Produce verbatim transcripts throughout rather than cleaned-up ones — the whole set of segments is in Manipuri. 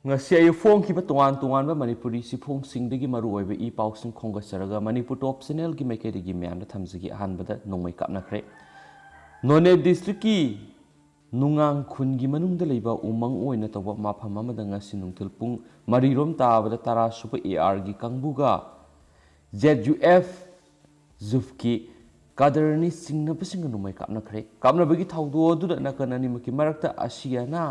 ꯉꯁꯤ ꯑꯌꯨꯛ ꯐꯣꯡꯈꯤꯕ ꯇꯣꯉꯥꯟ ꯇꯣꯉꯥꯟꯕ ꯃꯅꯤꯄꯨꯔꯤ ꯆꯦꯐꯣꯡꯁꯤꯡꯗꯒꯤ ꯃꯔꯨꯑꯣꯏꯕ ꯏ ꯄꯥꯎꯁꯤꯡ ꯈꯣꯝꯒꯠꯆꯔꯒ ꯃꯅꯤꯄꯨꯔ ꯇꯣꯞ ꯆꯦꯅꯦꯜꯒꯤ ꯃꯥꯏꯀꯩꯗꯒꯤ ꯃꯌꯥꯝꯗ ꯊꯝꯖꯒꯦ꯫ ꯑꯍꯥꯟꯕꯗ ꯅꯣꯡꯃꯩ ꯀꯥꯞꯅꯈ꯭ꯔꯦ꯫ ꯅꯣꯅꯦ ꯗꯤꯁꯇ꯭ꯔꯤꯛꯀꯤ ꯅꯨꯡꯉꯥꯡ ꯈꯨꯟꯒꯤ ꯃꯅꯨꯡꯗ ꯂꯩꯕ ꯎꯃꯪ ꯑꯣꯏꯅ ꯇꯧꯕ ꯃꯐꯝ ꯑꯃꯗ ꯉꯁꯤ ꯅꯨꯡꯊꯤꯜ ꯄꯨꯡ ꯃꯔꯤꯔꯣꯝ ꯇꯥꯕꯗ ꯇꯔꯥ ꯁꯨꯕ ꯑꯦ ꯑꯥꯔꯒꯤ ꯀꯥꯡꯕꯨꯒ ꯖꯦꯠ ꯌꯨ ꯑꯦꯐ ꯖꯨꯐꯀꯤ ꯀꯥꯗꯔꯅꯤ ꯆꯤꯡꯅꯕꯁꯤꯡꯅ ꯅꯣꯡꯃꯩ ꯀꯥꯞꯅꯈ꯭ꯔꯦ꯫ ꯀꯥꯞꯅꯕꯒꯤ ꯊꯧꯗꯣꯛ ꯑꯗꯨꯗ ꯅꯥꯀꯟ ꯑꯅꯤꯃꯛꯀꯤ ꯃꯔꯛꯇ ꯑꯁꯤ ꯑꯅꯥ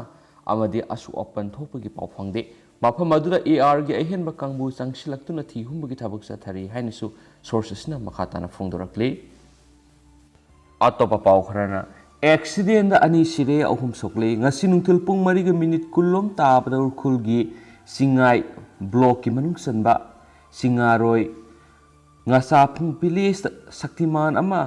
ꯑꯃꯗꯤ ꯑꯁꯣꯛ ꯑꯄꯟ ꯊꯣꯛꯄꯒꯤ ꯄꯥꯎ ꯐꯪꯗꯦ꯫ ꯃꯐꯝ ꯑꯗꯨꯗ ꯑꯦ ꯑꯥꯔꯒꯤ ꯑꯍꯦꯟꯕ ꯀꯥꯡꯕꯨ ꯆꯪꯁꯤꯜꯂꯛꯇꯨꯅ ꯊꯤ ꯍꯨꯝꯕꯒꯤ ꯊꯕꯛ ꯆꯠꯊꯔꯤ ꯍꯥꯏꯅꯁꯨ ꯁꯣꯔꯁ ꯑꯁꯤꯅ ꯃꯈꯥ ꯇꯥꯅ ꯐꯣꯡꯗꯣꯔꯛꯂꯤ꯫ ꯑꯇꯣꯞꯄ ꯄꯥꯎ ꯈꯔꯅ, ꯑꯦꯛꯁꯤꯗꯦꯟꯗ ꯑꯅꯤ ꯁꯤꯔꯦ, ꯑꯍꯨꯝ ꯁꯣꯛꯂꯦ꯫ ꯉꯁꯤ ꯅꯨꯡꯊꯤꯜ ꯄꯨꯡ ꯃꯔꯤꯒ ꯃꯤꯅꯤꯠ ꯀꯨꯟꯂꯣꯝ ꯇꯥꯕꯗ ꯎꯈ꯭ꯔꯨꯜꯒꯤ ꯁꯤꯡꯉꯥꯏ ꯕ꯭ꯂꯣꯛꯀꯤ ꯃꯅꯨꯡ ꯆꯟꯕ ꯁꯤꯡꯉꯥꯔꯣꯏ ꯉꯥꯆꯥꯐꯨꯡ ꯚꯤꯂꯦꯖꯇ ꯁꯛꯇꯤꯃꯥꯟ ꯑꯃ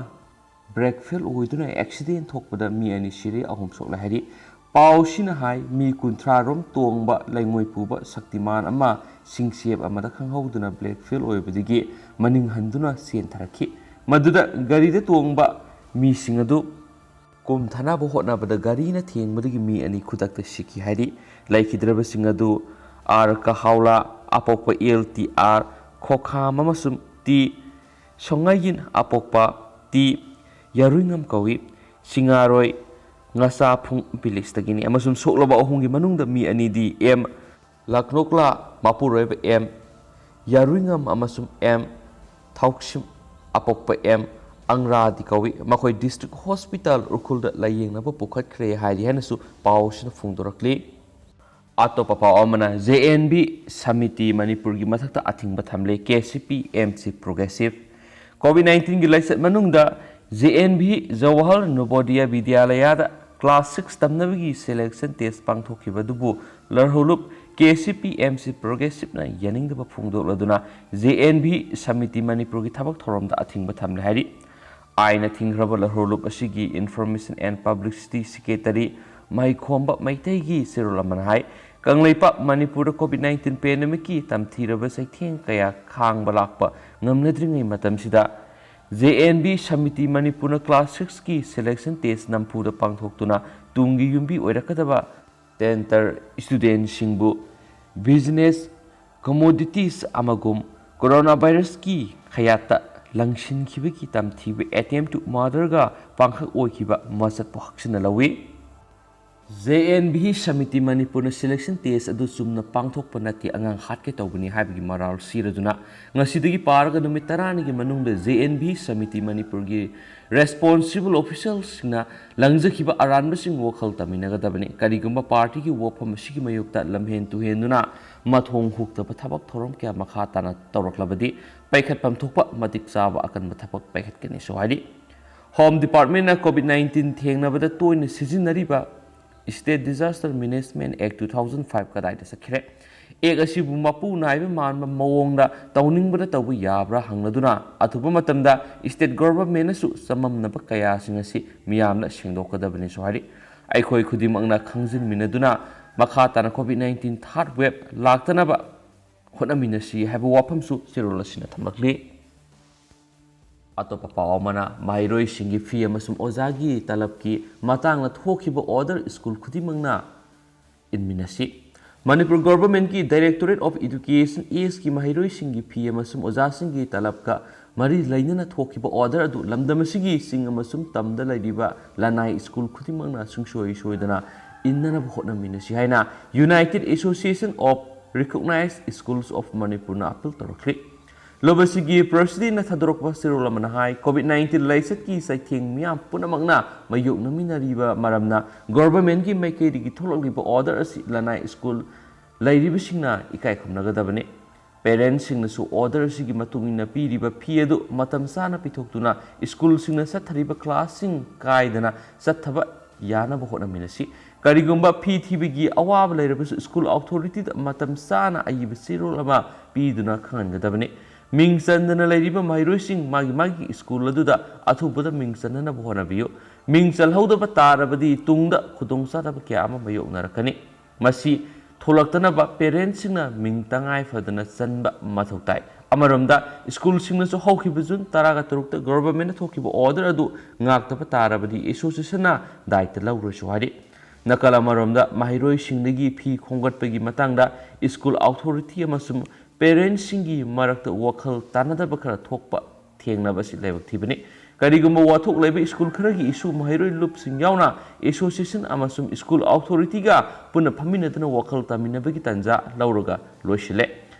ꯕ꯭ꯔꯦꯛ ꯐꯦꯜ ꯑꯣꯏꯗꯨꯅ ꯑꯦꯛꯁꯤꯗꯦꯟ ꯊꯣꯛꯄꯗ ꯃꯤ ꯑꯅꯤ ꯁꯤꯔꯦ, ꯑꯍꯨꯝ ꯁꯣꯛꯂꯦ ꯍꯥꯏꯔꯤ꯫ ꯄꯥꯎꯁꯤꯅ ꯍꯥꯏ, ꯃꯤ ꯀꯨꯟꯊ꯭ꯔꯥ ꯔꯣꯝ ꯇꯣꯡꯕ ꯂꯩꯉꯣꯏ ꯄꯨꯕ ꯁꯛꯇꯤꯃꯥꯟ ꯑꯃ ꯁꯤꯡꯆꯦꯞ ꯑꯃꯗ ꯈꯪꯍꯧꯗꯅ ꯕ꯭ꯔꯦꯛ ꯐꯦꯜ ꯑꯣꯏꯕꯗꯒꯤ ꯃꯅꯤꯡ ꯍꯟꯗꯨꯅ ꯆꯦꯟꯊꯔꯛꯈꯤ꯫ ꯃꯗꯨꯗ ꯒꯥꯔꯤꯗ ꯇꯣꯡꯕ ꯃꯤꯁꯤꯡ ꯑꯗꯨ ꯀꯨꯝꯊꯅꯕ ꯍꯣꯠꯅꯕꯗ ꯒꯥꯔꯤꯅ ꯊꯦꯡꯕꯗꯒꯤ ꯃꯤ ꯑꯅꯤ ꯈꯨꯗꯛꯇ ꯁꯤꯈꯤ ꯍꯥꯏꯔꯤ꯫ ꯂꯩꯈꯤꯗ꯭ꯔꯕꯁꯤꯡ ꯑꯗꯨ ꯑꯥꯔ ꯀꯍꯥꯎꯂꯥ, ꯑꯄꯣꯛꯄ ꯑꯦꯜ ꯇꯤ ꯑꯥꯔ ꯈꯣꯈꯥꯝ ꯑꯃꯁꯨꯡ ꯇꯤ ꯁꯣꯉꯥꯏꯌꯤꯟ, ꯑꯄꯣꯛꯄ ꯇꯤ ꯌꯥꯔꯨꯏꯉꯝ ꯀꯧꯏ꯫ ꯁꯤꯡꯉꯥꯔꯣꯏ ꯉꯥꯆꯥꯐꯨꯡ ꯚꯤꯂꯦꯖꯇꯒꯤꯅꯤ ꯑꯃꯁꯨꯡ ꯁꯣꯛꯂꯕ ꯑꯍꯨꯝꯒꯤ ꯃꯅꯨꯡꯗ ꯃꯤ ꯑꯅꯤꯗꯤ ꯑꯦꯝ ꯂꯥꯛꯅꯣꯛꯂꯥ, ꯃꯄꯨꯔꯣꯏꯕ ꯑꯦꯝ ꯌꯥꯔꯨꯏꯉꯝ ꯑꯃꯁꯨꯡ ꯑꯦꯝ ꯊꯥꯎꯁꯤꯝ, ꯑꯄꯣꯛꯄ ꯑꯦꯝ ꯑꯪꯔꯥꯗꯤ ꯀꯧꯏ꯫ ꯃꯈꯣꯏ ꯗꯤꯁꯇ꯭ꯔꯤꯛ ꯍꯣꯁꯄꯤꯇꯥꯜ ꯎꯈ꯭ꯔꯨꯜꯗ ꯂꯥꯌꯦꯡꯅꯕ ꯄꯨꯈꯠꯈ꯭ꯔꯦ ꯍꯥꯏꯔꯤ ꯍꯥꯏꯅꯁꯨ ꯄꯥꯎ ꯑꯁꯤꯅ ꯐꯣꯡꯗꯣꯔꯛꯂꯤ꯫ ꯑꯇꯣꯞꯄ ꯄꯥꯎ ꯑꯃꯅ, ꯖꯦ ꯑꯦꯟ ꯚꯤ ꯁꯃꯤꯇꯤ ꯃꯅꯤꯄꯨꯔꯒꯤ ꯃꯊꯛꯇ ꯑꯊꯤꯡꯕ ꯊꯝꯂꯦ, K C P M C progressive. Covid ꯅꯥꯏꯟꯇꯤꯟꯒꯤ ꯂꯥꯏꯆꯠ ꯃꯅꯨꯡꯗ J N V Jawahar Navodaya ꯕꯤꯗ꯭ꯌꯥꯂꯌꯥꯗ ꯀ꯭ꯂꯥꯁ ꯁꯤꯛꯁ ꯇꯝꯅꯕꯒꯤ ꯁꯦꯂꯦꯛꯁꯟ ꯇꯦꯁ ꯄꯥꯡꯊꯣꯛꯈꯤꯕ ꯑꯗꯨꯕꯨ ꯂꯔꯍꯧꯂꯨꯞ ꯀꯦ ꯁꯤ ꯄꯤ ꯑꯦꯝ ꯁꯤ ꯄ꯭ꯔꯣꯒ꯭ꯔꯦꯁꯤꯞꯅ ꯌꯥꯅꯤꯡꯗꯕ ꯐꯣꯡꯗꯣꯛꯂꯗꯨꯅ ꯖꯦ ꯑꯦꯟ ꯚꯤ ꯁꯃꯤꯇꯤ ꯃꯅꯤꯄꯨꯔꯒꯤ ꯊꯕꯛ ꯊꯧꯔꯝꯗ ꯑꯊꯤꯡꯕ ꯊꯝꯂꯦ ꯍꯥꯏꯔꯤ꯫ ꯑꯥꯏꯟꯅ ꯊꯤꯡꯈ꯭ꯔꯕ ꯂꯔꯍꯧꯂꯨꯞ ꯑꯁꯤꯒꯤ ꯏꯟꯐꯣꯔꯃꯦꯁꯟ ꯑꯦꯟ ꯄꯕ꯭ꯂꯤꯁꯤꯇꯤ ꯁꯦꯀ꯭ꯔꯦꯇꯔꯤ ꯃꯍꯩꯈꯣꯝꯕ ꯃꯩꯇꯩꯒꯤ ꯆꯦꯔꯣꯜ ꯑꯃꯅ ꯍꯥꯏ, ꯀꯪꯂꯩꯄꯥꯛ ꯃꯅꯤꯄꯨꯔꯗ ꯀꯣꯚꯤꯗ ꯅꯥꯏꯟꯇꯤꯟ ꯄꯦꯟꯗꯦꯃꯤꯛꯀꯤ ꯇꯝꯊꯤꯔꯕ ꯆꯩꯊꯦꯡ ꯀꯌꯥ ꯈꯥꯡꯕ ꯂꯥꯛꯄ ꯉꯝꯅꯗ꯭ꯔꯤꯉꯩ ꯃꯇꯝꯁꯤꯗ ꯖꯦ ꯑꯦꯟ ꯚꯤ ꯁꯃꯤꯇꯤ ꯃꯅꯤꯄꯨꯔꯅ ꯀ꯭ꯂꯥꯁ ꯁꯤꯛꯁꯀꯤ ꯁꯦꯂꯦꯛꯁꯟ ꯇꯦꯁ ꯅꯝꯐꯨꯗ ꯄꯥꯡꯊꯣꯛꯇꯨꯅ ꯇꯨꯡꯒꯤ ꯌꯨꯝꯕꯤ ꯑꯣꯏꯔꯛꯀꯗꯕ ꯇꯦꯟꯇꯔ ꯁ꯭ꯇꯨꯗꯦꯟꯠꯁꯤꯡꯕꯨ business, commodities ꯑꯃꯒꯨꯝ coronavirus ꯀꯤ ꯈꯌꯥꯠꯇ ꯂꯪꯁꯤꯟꯈꯤꯕꯒꯤ ꯇꯝꯊꯤꯕ attempt to murder ꯒ ꯄꯥꯡꯈꯛ ꯑꯣꯏꯈꯤꯕ ꯃꯆꯠꯄꯨ ꯍꯛꯆꯤꯟꯅ ꯂꯧꯏ꯫ J N V ꯁꯃꯤꯇꯤ ꯃꯅꯤꯄꯨꯔꯅ selection test ꯑꯗꯨ ꯆꯨꯝꯅ ꯄꯥꯡꯊꯣꯛꯄ ꯅꯠꯇꯦ, ꯑꯉꯥꯡ ꯍꯥꯠꯀꯦ ꯇꯧꯕꯅꯤ ꯍꯥꯏꯕꯒꯤ ꯃꯔꯥꯜ ꯁꯤꯔꯗꯨꯅ ꯉꯁꯤꯗꯒꯤ ꯄꯥꯔꯒ ꯅꯨꯃꯤꯠ ꯇꯔꯥꯅꯤꯒꯤ ꯃꯅꯨꯡꯗ J N V ꯁꯃꯤꯇꯤ ꯃꯅꯤꯄꯨꯔꯒꯤ responsible official ꯁꯤꯡꯅ ꯂꯪꯖꯈꯤꯕ ꯑꯔꯥꯟꯕꯁꯤꯡ ꯋꯥꯈꯜ ꯇꯝꯃꯤꯟꯅꯒꯗꯕꯅꯤ꯫ ꯀꯔꯤꯒꯨꯝꯕ party ꯒꯤ ꯋꯥꯐꯝ ꯑꯁꯤꯒꯤ ꯃꯥꯌꯣꯛꯇ ꯂꯝꯍꯦꯟ ꯇꯨꯍꯦꯟꯗꯨꯅ ꯃꯊꯣꯡ ꯍꯨꯛꯇꯕ ꯊꯕꯛ ꯊꯧꯔꯝ ꯀꯌꯥ ꯃꯈꯥ ꯇꯥꯅ ꯇꯧꯔꯛꯂꯕꯗꯤ ꯄꯥꯏꯈꯠꯐꯝ ꯊꯣꯛꯄ ꯃꯇꯤꯛ ꯆꯥꯕ ꯑꯀꯟꯕ ꯊꯕꯛ ꯄꯥꯏꯈꯠꯀꯅꯤꯁꯨ ꯍꯥꯏꯔꯤ꯫ Home Department ꯅ COVID nineteen ꯊꯦꯡꯅꯕꯗ ꯇꯣꯏꯅ ꯁꯤꯖꯤꯟꯅꯔꯤꯕ State Disaster Management Act two thousand five ꯀꯗꯥꯏꯗ ꯆꯠꯈ꯭ꯔꯦ? Act ꯑꯁꯤꯕꯨ ꯃꯄꯨ ꯅꯥꯏꯕ ꯃꯥꯟꯕ ꯃꯑꯣꯡꯗ ꯇꯧꯅꯤꯡꯕꯗ ꯇꯧꯕ ꯌꯥꯕ꯭ꯔꯥ ꯍꯪꯂꯗꯨꯅ ꯑꯊꯨꯕ ꯃꯇꯝꯗ state government ꯅꯁꯨ ꯆꯃꯝꯅꯕ ꯀꯌꯥꯁꯤꯡ ꯑꯁꯤ ꯃꯤꯌꯥꯝꯅ ꯁꯦꯡꯗꯣꯛꯀꯗꯕꯅꯤꯁꯨ ꯍꯥꯏꯔꯤ꯫ ꯑꯩꯈꯣꯏ ꯈꯨꯗꯤꯡꯃꯛꯅ ꯈꯪꯖꯤꯟꯃꯤꯟꯅꯗꯨꯅ ꯃꯈꯥ ꯇꯥꯅ COVID nineteen third wave ꯂꯥꯛꯇꯅꯕ ꯍꯣꯠꯅꯃꯤꯟꯅꯁꯤ ꯍꯥꯏꯕ ꯋꯥꯐꯝꯁꯨ ꯆꯦꯔꯣꯜ ꯑꯁꯤꯅ ꯊꯝꯂꯛꯂꯤ꯫ ꯑꯇꯣꯞꯄ ꯄꯥꯎ ꯑꯃꯅ, ꯃꯍꯩꯔꯣꯏꯁꯤꯡꯒꯤ ꯐꯤ ꯑꯃꯁꯨꯡ ꯑꯣꯖꯥꯒꯤ ꯇꯂꯕꯀꯤ ꯃꯇꯥꯡꯗ ꯊꯣꯛꯈꯤꯕ order school ꯈꯨꯗꯤꯡꯃꯛꯅ ꯏꯟꯃꯤꯟꯅꯁꯤ꯫ ꯃꯅꯤꯄꯨꯔ government ꯀꯤ Directorate of Education, S ꯀꯤ ꯃꯍꯩꯔꯣꯏꯁꯤꯡꯒꯤ ꯐꯤ ꯑꯃꯁꯨꯡ ꯑꯣꯖꯥꯁꯤꯡꯒꯤ ꯇꯂꯕꯀ ꯃꯔꯤ ꯂꯩꯅꯅ ꯊꯣꯛꯈꯤꯕ order ꯑꯗꯨ ꯂꯝꯗꯝ ꯑꯁꯤꯒꯤ ꯆꯤꯡ ꯑꯃꯁꯨꯡ ꯇꯝꯗ ꯂꯩꯔꯤꯕ ꯂꯅꯥꯏ school ꯈꯨꯗꯤꯡꯃꯛꯅ ꯁꯨꯡꯁꯣꯏ ꯁꯣꯏꯗꯅ ꯏꯟꯅꯅꯕ ꯍꯣꯠꯅꯃꯤꯟꯅꯁꯤ ꯍꯥꯏꯅ United Association of Recognized Schools of Manipur ꯅ appeal ꯇꯧꯔꯛꯂꯤ꯫ ꯂꯣꯕꯁꯤꯒꯤ ꯄ꯭ꯔꯁꯤꯗꯦꯟꯅ ꯊꯥꯗꯣꯔꯛꯄ ꯆꯦꯔꯣꯜ ꯑꯃꯅ ꯍꯥꯏ, COVID nineteen ꯂꯥꯏꯆꯠꯀꯤ ꯆꯩꯊꯦꯡ ꯃꯤꯌꯥꯝ ꯄꯨꯝꯅꯃꯛꯅ ꯃꯥꯌꯣꯛꯅꯃꯤꯟꯅꯔꯤꯕ ꯃꯔꯝꯅ government ꯀꯤ ꯃꯥꯏꯀꯩꯗꯒꯤ ꯊꯣꯛꯂꯛꯂꯤꯕ order ꯑꯁꯤ ꯂꯅꯥꯏ school ꯂꯩꯔꯤꯕꯁꯤꯡꯅ ꯏꯀꯥꯏ ꯈꯨꯝꯅꯒꯗꯕꯅꯤ꯫ Parents ꯁꯤꯡꯅꯁꯨ order ꯑꯁꯤꯒꯤ ꯃꯇꯨꯡ ꯏꯟꯅ ꯄꯤꯔꯤꯕ ꯐꯤ ꯑꯗꯨ ꯃꯇꯝ ꯆꯥꯅ ꯄꯤꯊꯣꯛꯇꯨꯅ school ꯁꯤꯡꯅ ꯆꯠꯊꯔꯤꯕ class ꯁꯤꯡ ꯀꯥꯏꯗꯅ ꯆꯠꯊꯕ ꯌꯥꯅꯕ ꯍꯣꯠꯅꯃꯤꯟꯅꯁꯤ꯫ ꯀꯔꯤꯒꯨꯝꯕ ꯐꯤ ꯊꯤꯕꯒꯤ ꯑꯋꯥꯕ ꯂꯩꯔꯕꯁꯨ school authority ꯗ ꯃꯇꯝ ꯆꯥꯅ ꯑꯏꯕ ꯆꯦꯔꯣꯜ ꯑꯃ ꯄꯤꯗꯨꯅ ꯈꯪꯍꯟꯒꯗꯕꯅꯤ꯫ ꯃꯤꯡ ꯆꯟꯗꯅ ꯂꯩꯔꯤꯕ ꯃꯍꯩꯔꯣꯏꯁꯤꯡ ꯃꯥꯒꯤ ꯃꯥꯒꯤ school ꯑꯗꯨꯗ ꯑꯊꯨꯕꯗ ꯃꯤꯡ ꯆꯟꯅꯅꯕ ꯍꯣꯠꯅꯕꯤꯌꯨ꯫ ꯃꯤꯡ ꯆꯜꯍꯧꯗꯕ ꯇꯥꯔꯕꯗꯤ ꯇꯨꯡꯗ ꯈꯨꯗꯣꯡꯆꯥꯗꯕ ꯀꯌꯥ ꯑꯃ ꯃꯥꯌꯣꯛꯅꯔꯛꯀꯅꯤ꯫ ꯃꯁꯤ ꯊꯣꯛꯂꯛꯇꯅꯕ parents ꯁꯤꯡꯅ ꯃꯤꯡ ꯇꯉꯥꯏ ꯐꯗꯅ ꯆꯟꯕ ꯃꯊꯧ ꯇꯥꯏ꯫ ꯑꯃꯔꯣꯝꯗ school ꯁꯤꯡꯅꯁꯨ ꯍꯧꯈꯤꯕ June ꯇꯔꯥꯒ ꯇꯔꯨꯛꯇ government ꯅ ꯊꯣꯛꯈꯤꯕ order ꯑꯗꯨ ꯉꯥꯛꯇꯕ ꯇꯥꯔꯕꯗꯤ association ꯅ ꯗꯥꯏꯇ ꯂꯧꯔꯣꯏꯁꯨ ꯍꯥꯏꯔꯤ꯫ ꯅꯥꯀꯜ ꯑꯃꯔꯣꯝꯗ, ꯃꯍꯩꯔꯣꯏꯁꯤꯡꯗꯒꯤ ꯐꯤ ꯈꯣꯝꯒꯠꯄꯒꯤ ꯃꯇꯥꯡꯗ ꯁ꯭ꯀꯨꯜ ꯑꯣꯊꯣꯔꯤꯇꯤ ꯑꯃꯁꯨꯡ ꯄꯦꯔꯦꯟꯁꯁꯤꯡꯒꯤ ꯃꯔꯛꯇ ꯋꯥꯈꯜ ꯇꯥꯅꯗꯕ ꯈꯔ ꯊꯣꯛꯄ ꯊꯦꯡꯅꯕ ꯑꯁꯤ ꯂꯥꯏꯕꯛ ꯊꯤꯕꯅꯤ꯫ ꯀꯔꯤꯒꯨꯝꯕ ꯋꯥꯊꯣꯛ ꯂꯩꯕ ꯁ꯭ꯀꯨꯜ ꯈꯔꯒꯤ ꯏꯁꯨ ꯃꯍꯩꯔꯣꯏ ꯂꯨꯞꯁꯤꯡ ꯌꯥꯎꯅ ꯑꯦꯁꯣꯁꯤꯌꯦꯁꯟ ꯑꯃꯁꯨꯡ ꯁ꯭ꯀꯨꯜ ꯑꯣꯊꯣꯔꯤꯇꯤꯒ ꯄꯨꯟꯅ ꯐꯝꯃꯤꯟꯅꯗꯨꯅ ꯋꯥꯈꯜ ꯇꯥꯃꯤꯟꯅꯕꯒꯤ ꯇꯥꯟꯖꯥ ꯂꯧꯔꯒ ꯂꯣꯏꯁꯤꯜꯂꯦ꯫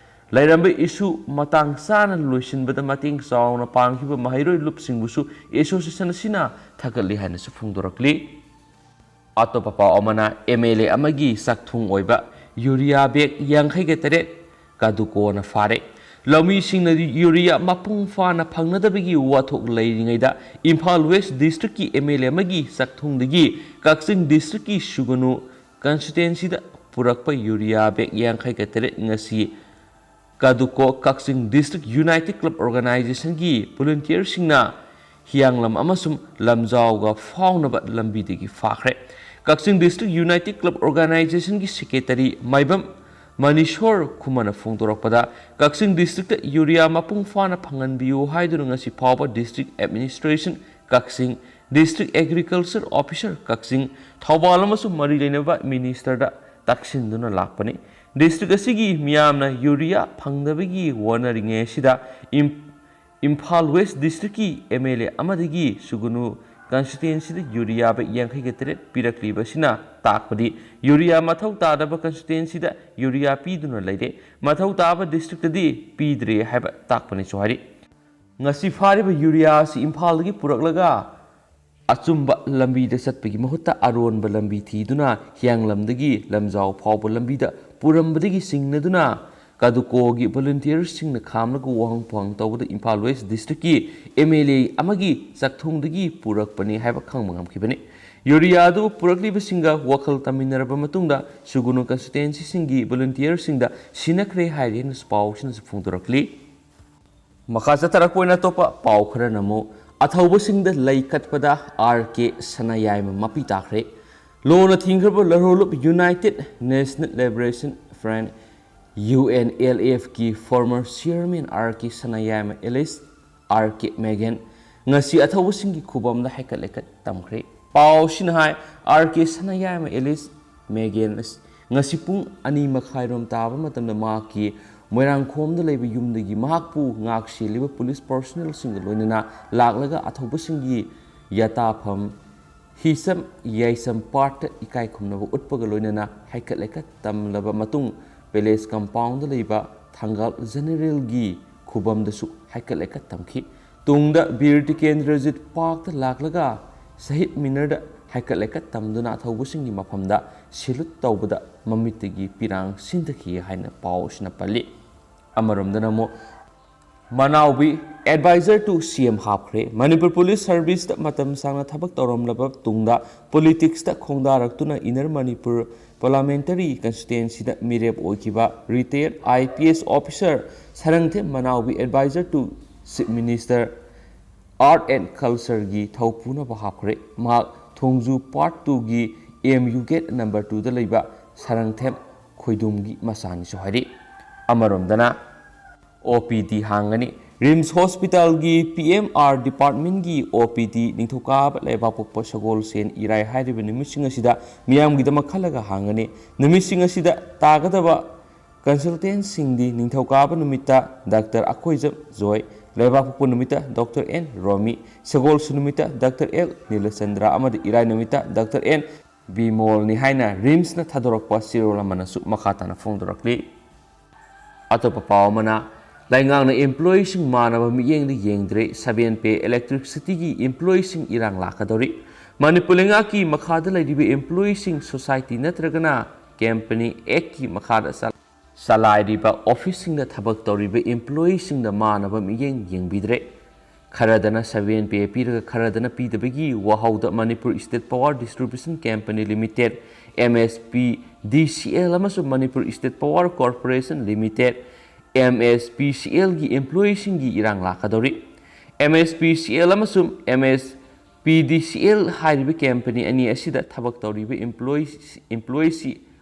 ꯂꯩꯔꯝꯕ ꯏꯁꯨ ꯃꯇꯥꯡ ꯆꯥꯅ ꯂꯣꯏꯁꯤꯟꯕꯗ ꯃꯇꯦꯡ ꯆꯥꯎꯅ ꯄꯥꯡꯈꯤꯕ ꯃꯍꯩꯔꯣꯏ ꯂꯨꯞꯁꯤꯡꯕꯨꯁꯨ ꯑꯦꯁꯣꯁꯤꯌꯦꯁꯟ ꯑꯁꯤꯅ ꯊꯥꯒꯠꯂꯤ ꯍꯥꯏꯅꯁꯨ ꯐꯣꯡꯗꯣꯔꯛꯂꯤ꯫ ꯑꯇꯣꯞꯄ ꯄꯥꯎ ꯑꯃꯅ, ꯑꯦꯝ ꯑꯦꯜ ꯑꯦ ꯑꯃꯒꯤ ꯆꯥꯛꯊꯨꯡ ꯑꯣꯏꯕ ꯌꯨꯔꯤꯌꯥ ꯕꯦꯒ ꯌꯥꯡꯈꯩꯒ ꯇꯔꯦꯠ ꯀꯥꯗꯨꯀꯣꯅ ꯐꯥꯔꯦ꯫ ꯂꯧꯃꯤꯁꯤꯡꯅ ꯌꯨꯔꯤꯌꯥ ꯃꯄꯨꯡ ꯐꯥꯅ ꯐꯪꯅꯗꯕꯒꯤ ꯋꯥꯊꯣꯛ ꯂꯩꯔꯤꯉꯩꯗ, ꯏꯝꯐꯥꯜ ꯋꯦꯁ ꯗꯤꯁꯇ꯭ꯔꯤꯛꯀꯤ ꯑꯦꯝ ꯑꯦꯜ ꯑꯦ ꯑꯃꯒꯤ ꯆꯥꯛꯊꯨꯡꯗꯒꯤ ꯀꯛꯆꯤꯡ ꯗꯤꯁꯇ꯭ꯔꯤꯛꯀꯤ ꯁꯨꯒꯅꯨ ꯀꯟꯁꯇꯤꯇ꯭ꯋꯦꯟꯁꯤꯗ ꯄꯨꯔꯛꯄ ꯌꯨꯔꯤꯌꯥ ꯕꯦꯒ ꯌꯥꯡꯈꯩꯒ ꯇꯔꯦꯠ ꯉꯁꯤ ꯀꯥꯗꯨꯀꯣ ꯀꯛꯆꯤꯡ ꯗꯤꯁꯇ꯭ꯔꯤꯛ ꯌꯨꯅꯥꯏꯇꯦꯗ ꯀ꯭ꯂꯕ ꯑꯣꯔꯒꯅꯥꯏꯖꯦꯁꯟꯒꯤ ꯚꯣꯂꯨꯟꯇꯤꯌꯔꯁꯤꯡꯅ ꯍꯤꯌꯥꯡꯂꯝ ꯑꯃꯁꯨꯡ ꯂꯝꯖꯥꯎꯒ ꯐꯥꯎꯅꯕ ꯂꯝꯕꯤꯗꯒꯤ ꯐꯥꯈ꯭ꯔꯦ꯫ ꯀꯛꯆꯤꯡ ꯗꯤꯁꯇ꯭ꯔꯤꯛ ꯌꯨꯅꯥꯏꯇꯦꯗ ꯀ꯭ꯂꯕ ꯑꯣꯔꯒꯅꯥꯏꯖꯦꯁꯟꯒꯤ ꯁꯦꯀ꯭ꯔꯦꯇꯔꯤ ꯃꯥꯏꯕꯝ ꯃꯅꯤꯁꯣꯔ ꯈꯨꯃꯟꯅ ꯐꯣꯡꯗꯣꯔꯛꯄꯗ, ꯀꯛꯆꯤꯡ ꯗꯤꯁꯇ꯭ꯔꯤꯛꯇ ꯌꯨꯔꯤꯌꯥ ꯃꯄꯨꯡ ꯐꯥꯅ ꯐꯪꯍꯟꯕꯤꯌꯨ ꯍꯥꯏꯗꯨꯅ ꯉꯁꯤ ꯐꯥꯎꯕ ꯗꯤꯁꯇ꯭ꯔꯤꯛ ꯑꯦꯗꯃꯤꯅꯤꯁꯇ꯭ꯔꯦꯁꯟ ꯀꯛꯆꯤꯡ, ꯗꯤꯁꯇ꯭ꯔꯤꯛ ꯑꯦꯒ꯭ꯔꯤꯀꯜꯆꯔ ꯑꯣꯐꯤꯁꯔ ꯀꯛꯆꯤꯡ, ꯊꯧꯕꯥꯜ ꯑꯃꯁꯨꯡ ꯃꯔꯤ ꯂꯩꯅꯕ ꯃꯤꯅꯤꯁꯇꯔꯗ ꯇꯛꯁꯤꯟꯗꯨꯅ ꯂꯥꯛꯄꯅꯤ꯫ ꯗꯤꯁꯇ꯭ꯔꯤꯛ ꯑꯁꯤꯒꯤ ꯃꯤꯌꯥꯝꯅ ꯌꯨꯔꯤꯌꯥ ꯐꯪꯗꯕꯒꯤ ꯋꯥꯅꯔꯤꯉꯩ ꯑꯁꯤꯗ ꯏꯝ-, ꯏꯝꯐꯥꯜ ꯋꯦꯁ ꯗꯤꯁꯇ꯭ꯔꯤꯛꯀꯤ ꯑꯦꯝ ꯑꯦꯜ ꯑꯦ ꯑꯃꯗꯒꯤ ꯁꯨꯒꯅꯨ ꯀꯟꯁꯇꯤꯇ꯭ꯋꯦꯟꯁꯤꯗ ꯌꯨꯔꯤꯌꯥ ꯕꯦꯒ ꯌꯥꯡꯈꯩꯒ ꯇꯔꯦꯠ ꯄꯤꯔꯛꯂꯤꯕ ꯑꯁꯤꯅ ꯇꯥꯛꯄꯗꯤ ꯌꯨꯔꯤꯌꯥ ꯃꯊꯧ ꯇꯥꯗꯕ ꯀꯟꯁꯇꯤꯇ꯭ꯋꯦꯟꯁꯤꯗ ꯌꯨꯔꯤꯌꯥ ꯄꯤꯗꯨꯅ ꯂꯩꯔꯦ, ꯃꯊꯧ ꯇꯥꯕ ꯗꯤꯁꯇ꯭ꯔꯤꯛꯇꯗꯤ ꯄꯤꯗ꯭ꯔꯦ ꯍꯥꯏꯕ ꯇꯥꯛꯄꯅꯤꯁꯨ ꯍꯥꯏꯔꯤ꯫ ꯉꯁꯤ ꯐꯥꯔꯤꯕ ꯌꯨꯔꯤꯌꯥ ꯑꯁꯤ ꯏꯝꯐꯥꯜꯗꯒꯤ ꯄꯨꯔꯛꯂꯒ ꯑꯆꯨꯝꯕ ꯂꯝꯕꯤꯗ ꯆꯠꯄꯒꯤ ꯃꯍꯨꯠꯇ ꯑꯔꯣꯟꯕ ꯂꯝꯕꯤ ꯊꯤꯗꯨꯅ ꯍꯤꯌꯥꯡꯂꯝꯗꯒꯤ ꯂꯝꯖꯥꯎ ꯐꯥꯎꯕ ꯂꯝꯕꯤꯗ ꯄꯨꯔꯝꯕꯗꯒꯤ ꯆꯤꯡꯅꯗꯨꯅ ꯀꯥꯗꯨꯀꯣꯒꯤ ꯚꯣꯂꯨꯟꯇꯤꯌꯔꯁꯤꯡꯅ ꯈꯥꯝꯂꯒ ꯋꯥꯍꯪ ꯄꯥꯎꯍꯪ ꯇꯧꯕꯗ ꯏꯝꯐꯥꯜ ꯋꯦꯁ ꯗꯤꯁꯇ꯭ꯔꯤꯛꯀꯤ ꯑꯦꯝ ꯑꯦꯜ ꯑꯦ ꯑꯃꯒꯤ ꯆꯥꯛꯊꯨꯡꯗꯒꯤ ꯄꯨꯔꯛꯄꯅꯤ ꯍꯥꯏꯕ ꯈꯪꯕ ꯉꯝꯈꯤꯕꯅꯤ꯫ ꯌꯨꯔꯤꯌꯥ ꯑꯗꯨ ꯄꯨꯔꯛꯂꯤꯕꯁꯤꯡꯒ ꯋꯥꯈꯜ ꯇꯝꯃꯤꯟꯅꯔꯕ ꯃꯇꯨꯡꯗ ꯁꯨꯒꯨꯅꯨ ꯀꯟꯁꯇꯤꯇ꯭ꯋꯦꯟꯁꯤꯁꯤꯡꯒꯤ ꯚꯣꯂꯨꯟꯇꯤꯌꯔꯁꯤꯡꯗ ꯁꯤꯟꯅꯈ꯭ꯔꯦ ꯍꯥꯏꯔꯤ ꯍꯥꯏꯅꯁꯨ ꯄꯥꯎꯁꯤꯅꯁꯨ ꯐꯣꯡꯗꯣꯔꯛꯂꯤ꯫ ꯃꯈꯥ ꯆꯠꯊꯔꯛꯄ ꯑꯣꯏꯅ ꯑꯇꯣꯞꯄ ꯄꯥꯎ ꯈꯔꯅ ꯑꯃꯨꯛ, ꯑꯊꯧꯕꯁꯤꯡꯗ ꯂꯩ ꯀꯠꯄꯗ ꯑꯥꯔ ꯀꯦ ꯁꯅꯥꯌꯥꯏꯃ ꯃꯄꯤ ꯇꯥꯈ꯭ꯔꯦ꯫ ꯂꯣꯅ ꯊꯤꯡꯈ꯭ꯔꯕ ꯂꯔꯣꯂꯨꯞ united national liberation front, U N L ꯑꯦꯐꯀꯤ former chairman R K Sanayaima alias R K Megen ꯉꯁꯤ ꯑꯊꯧꯕꯁꯤꯡꯒꯤ ꯈꯨꯕꯝꯗ ꯍꯩꯀꯠ ꯂꯩꯀꯠ ꯇꯝꯈ꯭ꯔꯦ꯫ ꯄꯥꯎꯁꯤꯅ ꯍꯥꯏ, ꯑꯥꯔ ꯀꯦ ꯁꯅꯥꯌꯥꯏꯃ ꯑꯦꯂꯤꯁ ꯃꯦꯒꯦꯟ ꯑꯁ-, ꯉꯁꯤ ꯄꯨꯡ ꯑꯅꯤ ꯃꯈꯥꯏꯔꯣꯝ ꯇꯥꯕ ꯃꯇꯝꯗ ꯃꯍꯥꯛꯀꯤ ꯃꯣꯏꯔꯥꯡꯈꯣꯝꯗ ꯂꯩꯕ ꯌꯨꯝꯗꯒꯤ ꯃꯍꯥꯛꯄꯨ ꯉꯥꯛ ꯁꯦꯜꯂꯤꯕ ꯄꯨꯂꯤꯁ ꯄꯥꯔꯁꯣꯅꯦꯜꯁꯤꯡꯒ ꯂꯣꯏꯅꯅ ꯂꯥꯛꯂꯒ ꯑꯊꯧꯕꯁꯤꯡꯒꯤ ꯌꯥꯇꯥꯐꯝ ꯍꯤꯁꯝ ꯌꯥꯏꯁꯝ ꯄꯥꯠꯇ ꯏꯀꯥꯏ ꯈꯨꯝꯅꯕ ꯎꯠꯄꯒ ꯂꯣꯏꯅꯅ ꯍꯩꯀꯠ ꯂꯩꯀꯠ ꯇꯝꯂꯕ ꯃꯇꯨꯡ ꯄꯦꯂꯦꯁ ꯀꯝꯄꯥꯎꯟꯗ ꯂꯩꯕ ꯊꯪꯒꯥꯜ ꯖꯦꯅꯦꯔꯦꯜꯒꯤ ꯈꯨꯕꯝꯗꯁꯨ ꯍꯩꯀꯠ ꯂꯩꯀꯠ ꯇꯝꯈꯤ꯫ ꯇꯨꯡꯗ ꯕꯤꯔ ꯇꯤꯀꯦꯟꯗ꯭ꯔꯖꯤꯠ ꯄꯥꯔꯛꯇ ꯂꯥꯛꯂꯒ ꯁꯍꯤꯗ ꯃꯤꯅꯔꯗ ꯍꯩꯀꯠ ꯂꯩꯀꯠ ꯇꯝꯗꯨꯅ ꯑꯊꯧꯕꯁꯤꯡꯒꯤ ꯃꯐꯝꯗ ꯁꯦꯂꯨꯠ ꯇꯧꯕꯗ ꯃꯃꯤꯠꯇꯒꯤ ꯄꯤꯔꯥꯡ ꯁꯤꯟꯊꯈꯤ ꯍꯥꯏꯅ ꯄꯥꯎ ꯑꯁꯤꯅ ꯄꯜꯂꯤ꯫ ꯑꯃꯔꯣꯝꯗꯅ ꯑꯃꯨꯛ ꯃꯅꯥꯎꯕꯤ advisor to C M ꯍꯥꯞꯈ꯭ꯔꯦ꯫ ꯃꯅꯤꯄꯨꯔ ꯄꯨꯂꯤꯁ ꯁꯔꯚꯤꯁꯇ ꯃꯇꯝ ꯁꯥꯡꯅ ꯊꯕꯛ ꯇꯧꯔꯝꯂꯕ ꯇꯨꯡꯗ ꯄꯣꯂꯤꯇꯤꯛꯁꯇ ꯈꯣꯡꯗꯥꯔꯛꯇꯨꯅ ꯏꯟꯅꯔ ꯃꯅꯤꯄꯨꯔ ꯄꯥꯔꯂꯥꯃꯦꯟꯇꯔꯤ ꯀꯟꯁꯇꯤꯇ꯭ꯋꯦꯟꯁꯤꯗ ꯃꯤꯔꯦꯞ ꯑꯣꯏꯈꯤꯕ retired I P S officer Sarangthem ꯃꯅꯥꯎꯕꯤ advisor to Chief Minister Art and Cultureꯒꯤ ꯊꯧ ꯄꯨꯅꯕ ꯍꯥꯞꯈ꯭ꯔꯦ꯫ ꯃꯍꯥꯛ ꯊꯣꯡꯖꯨ ꯄꯥꯔꯠ ꯇꯨꯒꯤ ꯑꯦꯝ ꯌꯨ ꯒꯦꯠ ꯅꯝꯕꯔ ꯇꯨꯗ ꯂꯩꯕ ꯁꯔꯪꯊꯦꯝ ꯈꯣꯏꯗꯨꯝꯒꯤ ꯃꯆꯥꯅꯤꯁꯨ ꯍꯥꯏꯔꯤ꯫ ꯑꯃꯔꯣꯝꯗꯅ ꯑꯣ ꯄꯤ ꯗꯤ ꯍꯥꯡꯒꯅꯤ꯫ ꯔꯤꯝꯁ ꯍꯣꯁꯄꯤꯇꯥꯜꯒꯤ ꯄꯤ ꯑꯦꯝ ꯑꯥꯔ ꯗꯤꯄꯥꯔꯠꯃꯦꯟꯒꯤ ꯑꯣ ꯄꯤ ꯗꯤ ꯅꯤꯡꯊꯧꯀꯥꯕ, ꯂꯩꯕꯥꯛꯄꯣꯛꯄ, ꯁꯒꯣꯜꯁꯦꯟ, ꯏꯔꯥꯏ ꯍꯥꯏꯔꯤꯕ ꯅꯨꯃꯤꯠꯁꯤꯡ ꯑꯁꯤꯗ ꯃꯤꯌꯥꯝꯒꯤꯗꯃꯛ ꯈꯜꯂꯒ ꯍꯥꯡꯒꯅꯤ꯫ ꯅꯨꯃꯤꯠꯁꯤꯡ ꯑꯁꯤꯗ ꯇꯥꯒꯗꯕ ꯀꯟꯁꯜꯇꯦꯟꯁꯤꯡꯗꯤ ꯅꯤꯡꯊꯧꯀꯥꯕ ꯅꯨꯃꯤꯠꯇ ꯗꯥꯛꯇꯔ ꯑꯈꯣꯏꯖꯝ ꯖꯣꯏ, ꯂꯩꯕꯥꯛꯄꯣꯛꯄ ꯅꯨꯃꯤꯠꯇ ꯗꯣꯛꯇꯔ ꯑꯦꯟ ꯔꯣꯃꯤ, ꯁꯒꯣꯜꯁꯦꯟ ꯅꯨꯃꯤꯠꯇ ꯗꯥꯛꯇꯔ ꯑꯦꯜ ꯅꯤꯂꯆꯟꯗ꯭ꯔ ꯑꯃꯗꯤ ꯏꯔꯥꯏ ꯅꯨꯃꯤꯠꯇ ꯗꯥꯛꯇꯔ ꯑꯦꯟ ꯕꯤꯃꯣꯜꯅꯤ ꯍꯥꯏꯅ ꯔꯤꯝꯁꯅ ꯊꯥꯗꯣꯔꯛꯄ ꯆꯦꯔꯣꯜ ꯑꯃꯅꯁꯨ ꯃꯈꯥ ꯇꯥꯅ ꯐꯣꯡꯗꯣꯔꯛꯂꯤ꯫ ꯑꯇꯣꯞꯄ ꯄꯥꯎ ꯑꯃꯅ, ꯂꯩꯉꯥꯛꯅ employeeꯁꯤꯡ ꯃꯥꯟꯅꯕ ꯃꯤꯠꯌꯦꯡꯗ ꯌꯦꯡꯗ꯭ꯔꯦ, seven pay electricityꯒꯤ employeeꯁꯤꯡ ꯏꯔꯥꯡ ꯂꯥꯛꯀꯗꯧꯔꯤ꯫ ꯃꯅꯤꯄꯨꯔ ꯂꯩꯉꯥꯛꯀꯤ ꯃꯈꯥꯗ ꯂꯩꯔꯤꯕ employeeꯁꯤꯡ society ꯅꯠꯇ꯭ꯔꯒꯅ company actꯀꯤ ꯃꯈꯥꯗ ꯆ-, ꯆꯂꯥꯏꯔꯤꯕ officeꯁꯤꯡꯗ ꯊꯕꯛ ꯇꯧꯔꯤꯕ employeeꯁꯤꯡꯗ ꯃꯥꯟꯅꯕ ꯃꯤꯠꯌꯦꯡ ꯌꯦꯡꯕꯤꯗ꯭ꯔꯦ꯫ ꯈꯔꯗꯅ seven pay ꯄꯤꯔꯒ ꯈꯔꯗꯅ ꯄꯤꯗꯕꯒꯤ ꯋꯥꯍꯧꯗ Manipur State Power Distribution Company Limited, M S P D C L, ꯑꯃꯁꯨꯡ Manipur State Power Corporation Limited, M S P C Lꯒꯤ employeeꯁꯤꯡꯒꯤ ꯏꯔꯥꯡ ꯂꯥꯛꯀꯗꯧꯔꯤ꯫ M S P C L ꯑꯃꯁꯨꯡ M S P D C L ꯍꯥꯏꯔꯤꯕ company ꯑꯅꯤ ꯑꯁꯤꯗ ꯊꯕꯛ ꯇꯧꯔꯤꯕ employees, employees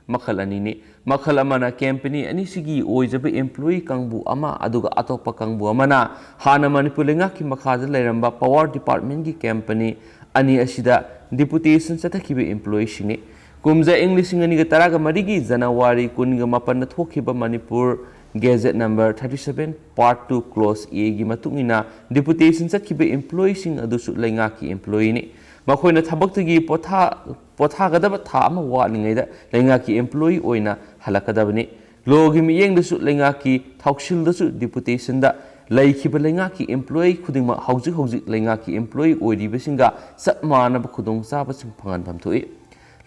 ꯃꯈꯜ ꯑꯅꯤꯅꯤ꯫ ꯃꯈꯜ ꯑꯃꯅ company ꯑꯅꯤꯁꯤꯒꯤ ꯑꯣꯏꯖꯕ employee ꯀꯥꯡꯕꯨ ꯑꯃ, ꯑꯗꯨꯒ ꯑꯇꯣꯞꯄ ꯀꯥꯡꯕꯨ ꯑꯃꯅ ꯍꯥꯟꯅ ꯃꯅꯤꯄꯨꯔ ꯂꯩꯉꯥꯛꯀꯤ ꯃꯈꯥꯗ ꯂꯩꯔꯝꯕ power departmentꯀꯤ company ꯑꯅꯤ ꯑꯁꯤꯗ ꯗꯤꯄꯨꯇꯦꯁꯟ ꯆꯠꯊꯈꯤꯕ ꯏꯝꯄ꯭ꯂꯣꯌꯤꯁꯤꯡꯅꯤ꯫ ꯀꯨꯝꯖꯥ ꯏꯪ ꯂꯤꯁꯤꯡ ꯑꯅꯤꯒ ꯇꯔꯥꯒ ꯃꯔꯤꯒꯤ ꯖꯅꯋꯥꯔꯤ ꯀꯨꯟꯒ ꯃꯥꯄꯟꯗ ꯊꯣꯛꯈꯤꯕ Manipur gadget number thirty seven part two close ꯑꯦꯒꯤ ꯃꯇꯨꯡ ꯏꯟꯅ ꯗꯤꯄꯨꯇꯦꯁꯟ ꯆꯠꯈꯤꯕ ꯏꯝꯄ꯭ꯂꯣꯌꯤꯁꯤꯡ ꯑꯗꯨꯁꯨ ꯂꯩꯉꯥꯛꯀꯤ ꯏꯝꯄ꯭ꯂꯣꯌꯤꯅꯤ꯫ ꯃꯈꯣꯏꯅ ꯊꯕꯛꯇꯒꯤ ꯄꯣꯊꯥ-, ꯄꯣꯊꯥꯒꯗꯕ ꯊꯥ ꯑꯃ ꯋꯥꯠꯂꯤꯉꯩꯗ ꯂꯩꯉꯥꯛꯀꯤ ꯏꯝꯄ꯭ꯂꯣꯌꯤ ꯑꯣꯏꯅ ꯍꯜꯂꯛꯀꯗꯕꯅꯤ꯫ ꯂꯣꯒꯤ ꯃꯤꯠꯌꯦꯡꯗꯁꯨ ꯂꯩꯉꯥꯛꯀꯤ ꯊꯧꯁꯤꯜꯗꯁꯨ ꯗꯤꯄꯨꯇꯦꯁꯟꯗ ꯂꯩꯈꯤꯕ ꯂꯩꯉꯥꯛꯀꯤ ꯏꯝꯄ꯭ꯂꯣꯌꯤ ꯈꯨꯗꯤꯡꯃꯛ ꯍꯧꯖꯤꯛ ꯍꯧꯖꯤꯛ ꯂꯩꯉꯥꯛꯀꯤ ꯏꯝꯄ꯭ꯂꯣꯌꯤ ꯑꯣꯏꯔꯤꯕꯁꯤꯡꯒ ꯆꯞ ꯃꯥꯟꯅꯕ ꯈꯨꯗꯣꯡꯆꯥꯕꯁꯤꯡ ꯐꯪꯍꯟꯐꯝ ꯊꯣꯛꯏ꯫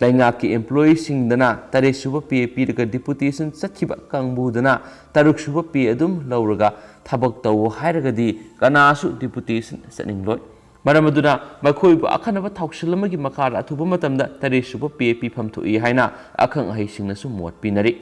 ꯂꯩꯉꯥꯛꯀꯤ ꯏꯝꯄ꯭ꯂꯣꯌꯤꯁꯤꯡꯗꯅ ꯇꯔꯦꯠ ꯁꯨꯕ ꯄꯦ ꯄꯤꯔꯒ ꯗꯤꯄꯨꯇꯦꯁꯟ ꯆꯠꯈꯤꯕ ꯀꯥꯡꯕꯨꯗꯅ ꯇꯔꯨꯛ ꯁꯨꯕ ꯄꯦ ꯑꯗꯨꯝ ꯂꯧꯔꯒ ꯊꯕꯛ ꯇꯧ ꯍꯥꯏꯔꯒꯗꯤ ꯀꯅꯥꯁꯨ ꯗꯤꯄꯨꯇꯦꯁꯟ ꯆꯠꯅꯤꯡꯂꯣꯏ꯫ ꯃꯔꯝ ꯑꯗꯨꯅ ꯃꯈꯣꯏꯕꯨ ꯑꯈꯟꯅꯕ ꯊꯧꯁꯤꯜ ꯑꯃꯒꯤ ꯃꯈꯥꯗ ꯑꯊꯨꯕ ꯃꯇꯝꯗ ꯇꯔꯦꯠ ꯁꯨꯕ ꯄꯦ ꯄꯤꯐꯝ ꯊꯣꯛꯏ ꯍꯥꯏꯅ ꯑꯈꯪ ꯑꯍꯩꯁꯤꯡꯅꯁꯨ ꯃꯣꯠ ꯄꯤꯅꯔꯤ꯫